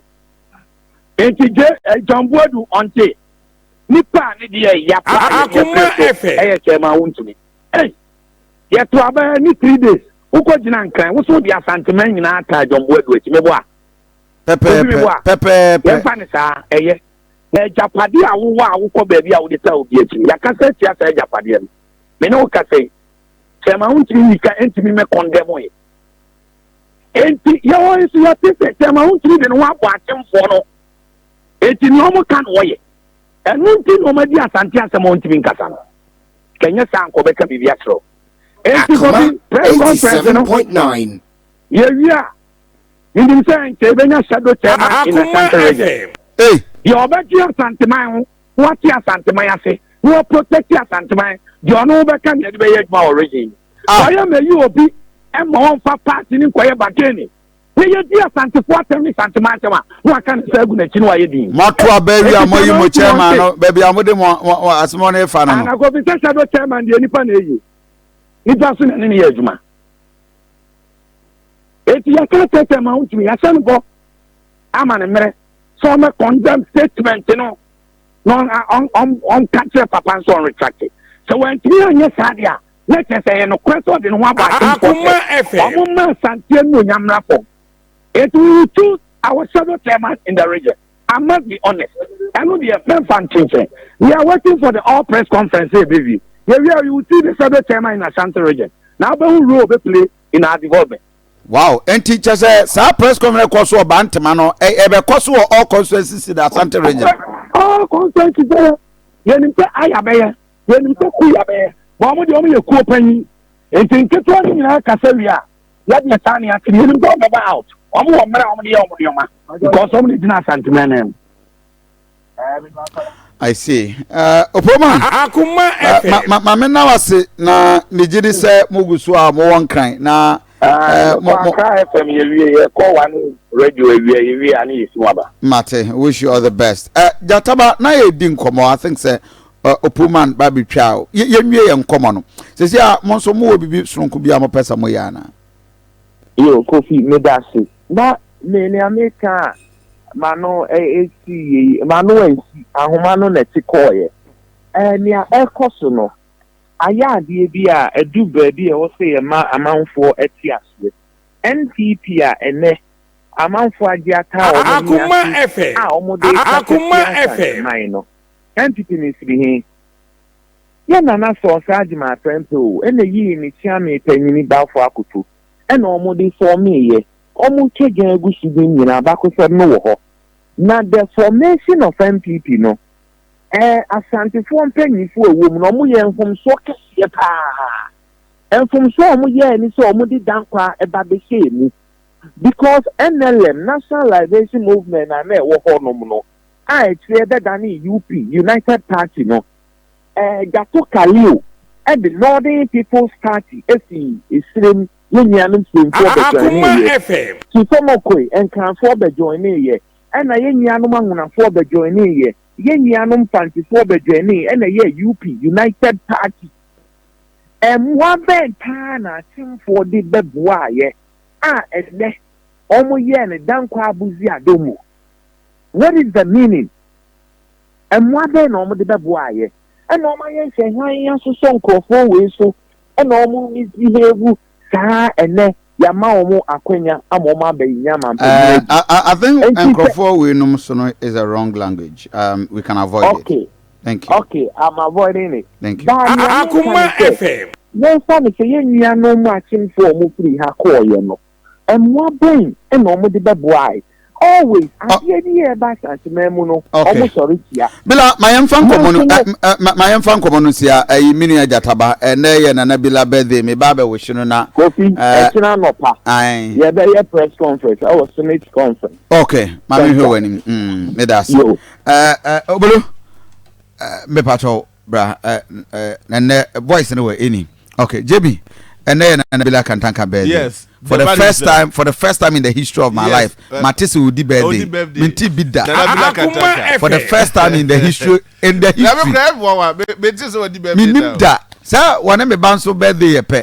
Nti J eh, John Boadu ɔnte. Nipa a ne deɛ ya paa yɛ Akoma yɛ so FM. ɛyɛ chairman wontumi. Ei, yɛto aba ne 3 days. Wokɔ gyina Nkran, woso de Asanteman nyinaa taa John Boadu akyi meboa. Pɛpɛɛpɛ. Pɛpɛɛpɛ. Yɛmfa ne saa ɛyɛ. Na agyapadeɛ a wowɔ a wokɔ baabi a wode taa obi akyi no, yɛakasa atia saa agyapadeɛ no. Me ne wo kasa yi, chairman wontumi nni ka ntumi mɛ condemn yɛ. Enti yɛwɔ nso yɛte sɛ chairman wontumi de ne ho abɔ akyemfoɔ no. Enti nea wɔn ka na wɔyɛ. Ɛno nti na wɔn adi Asante asɛm a wɔntumi nkasa no. Kɛnyɛ saa nkɔ bɛka biribi akyerɛ wo. Enti Akoma Kofi, press conference no, 87.9. yɛwie a, menim sɛ nkyɛ yɛbɛnya shadow chairman in Akoma Ashanti region. FM. Ei. Deɛ ɔbɛgye Asanteman ho, na wate Asanteman ase, na waprotect Asanteman, deɛ ɔno bɛka deɛ de bɛyɛ adwuma wɔ region yi. Ah. Ɔyɛ ma yi obi ma wɔmfa party ne nkɔyɛ bargaining. Na yɛdi Asantefoɔ atɛm ne Santeman atɛm a, na waka ne nsa agu n'akyi na wayɛ din. Moato aba awie a Enti moayi chairman mo wontumi chairman ɔnte. no baabi a mode mo asɛm no fa no no. Ana Kofi sɛ shadow chairman deɛ nipa na ɛyi. Nipa so na ne ne yɛ adwuma. Eti yɛka kyerɛ chairman wontumi yɛahyɛ no bɔ ama ne mmerɛ sɛ ɔmɛ condemn statement no na ɔnka kyerɛ papa nso ɔnretract. Sɛ wantumi anyɛ saa deɛ a, na kyerɛ sɛ ɛyɛ nokorɛ sɛ ɔde ne ho abɔ akyemfoɔ Akoma sɛ FM. ɔmo ma Asante anuonyam mmra fam. Eti we will choose our shadow chairman in the region. I must be honest. Ɛno deɛ mɛmfa nkyɛnkyɛn. We are waiting for the all press conference sɛ ɛbɛwie. Yɛwie a you will see the shadow chairman in Ashanti region. Na wobɛhu role ɔbɛ play in our development. Wow, enti kyɛ sɛ saa press conference kɔ so wɔ Bantama no, ɛbɛkɔ so wɔ all constituencies in the Ashanti region. All constituencies bɛyɛ. Yɛnim sɛ Aya bɛyɛ, yɛnim sɛ Kuya bɛyɛ. But wɔn deɛ wɔn yɛ kuo panyin. Nti nketewa no nyinaa kasa wie a, yɛdeɛ saa ne ate no, yɛnim sɛ wɔn bɛba out. Wɔn wɔ mmerɛ a wɔn de yɛ wɔn nneɛma because wɔn de gyina Asanteman nan mu. I see. Opoma. Akoma FM. Ma ma ma me na wase na me gye di sɛ mo gu so a mo wɔ Nkran na mo mo Accra FM yɛwie, yɛkɔ One Radio awie, yɛwie a ne yɛsi mu aba. Mate, wish you all the best. Jataba na yɛ di nkɔmɔ, I think sɛ Opoman ba bi twa o. Yɛnwie yɛ nkɔmɔ no. Sisi a mo nso mo wɔ bibi soronko bi a mo pɛ sɛ mo yɛ ana? Yo, Kofi, meda ase. Na me nea meka a m'ano esi yie yi, m'ano ansi, ahoma no na ɛte kɔɔeɛ. Ɛɛ, nea ɛrekɔ so no, ayɛ adeɛ bi a ɛdu baabi a ɛwɔ sɛ yɛma amanfoɔ te aseɛ. NPP a ɛnɛ amanfoɔ agye ataa wɔn ani Akoma ase FM. a wɔde kasa Akoma tia FM. Asanteman no, NPP no firi he? Yɛ Nana Sir Ɔsɛe Agyemang Prempeh o, ɛna yii ne kyeame panyini Balfour Akoto, ɛna wɔde fɔɔmeeɛ. Wɔtwa dwan agu so din nyinaa, abakɔsɛm no wɔ hɔ. Na the formation of NPP no, eh, Asantefoɔ mpanyinfoɔ a ɛwɔ mu no, wɔyɛ mfomsoɔ kɛseɛ paa. Mfomsoɔ a wɔyɛɛ ne sɛ wɔde Danquah ba bɛhyɛɛ mu. Because NLM, National Liberation Movement a na ɛwɔ hɔnom no, a akyire ɛbɛdanee UP, United Party no, eh, Jato Kaleo de Northern People's Party fii Esirem, yɛn nuanom Siremfoɔ Akoma bɛjoineeɛ. FM. Chifomokoe, Nkranfoɔ bɛjoineeɛ, ɛna yɛn nuanom Anwonafoɔ bɛjoineeɛ, yɛn nuanom Mfantefoɔ bɛjoinee, ɛna ɛyɛɛ UP, United Party. Mmoa bɛn paa na akyemfoɔ de bɛboaeɛ a ɛnnɛ wɔyɛɛ no Danquah Abuzi Adomu? What is the meaning? Mmoa bɛn na wɔde bɛboaeɛ? Ɛna wɔayɛ nhwɛhan asosɔ nkurɔfoɔ wei so, ɛna wɔn misbehave saa, ɛnɛ yɛama wɔn akwanya ama wɔn abɛnya mampanin adi. I think Enti sɛ nkurɔfoɔ wei nom so no is a wrong language. We can avoid it. Okay. Thank you. Okay, I'm avoiding it. Thank you. Baa nea meka Akoma ne sɛ, FM. yɛmfa no sɛ yɛn nuanom akyemfoɔ a wɔfiri ha kɔɔeɛ no, mmoa bɛn na wɔde bɛboae? Always adeɛ bi a ɛba Asanteman mu no ɔmo sɔre tia. Bila ma yɛmfa nkɔmmɔ no ma yɛmfa nkɔmmɔ no sia ɛyi me nua Gyataba ɛnɛ yɛ Nana Bila birthday me ba abɛwohye no na. Kofi ɛkyena anɔpa yɛbɛyɛ press conference ɛwɔ Senate conference. Ok ma me hwɛ w'anim mm meda ase. Ɛɛ Obolo mepatwɔ bra ɛnɛ voice no wɔ ɛni okay JB ɛnɛ yɛ Nana Bila Kantanka birthday. Yes. For the first time, for the first time in the history of my life, mate sɛ odi birthday. Mente bi da. For the first time in the history, in the history. Menim da. Sɛ wɔne me ba nso birthday yɛ pɛ.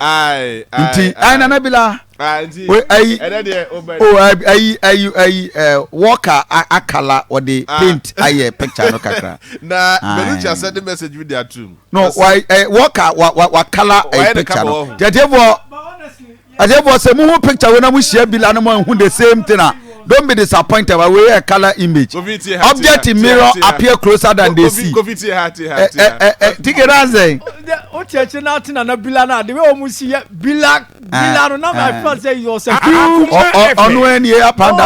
Nti, ayi Nana Bila. Ayi, oh ayi ayi ayi eh, worker akala wɔde paint ayɛ picture no kakra. Na Belucci asɛnde message bi de atum. No, wa eh, worker wa wa wakala eh, picture no. Tiɛtiɛfoɔ. Atiefoɔ sɛ muhu picture wei na mo hyia bi la na mo anhu the same thing a don't be disappointed but wei yɛ colour image object in mirror appear closer than they see tike na sɛn. o tiɛ kye na ati nana bila na the way wɔn si yɛ bila bila no na I feel say you was a huge. Ɔno ɛni apanda.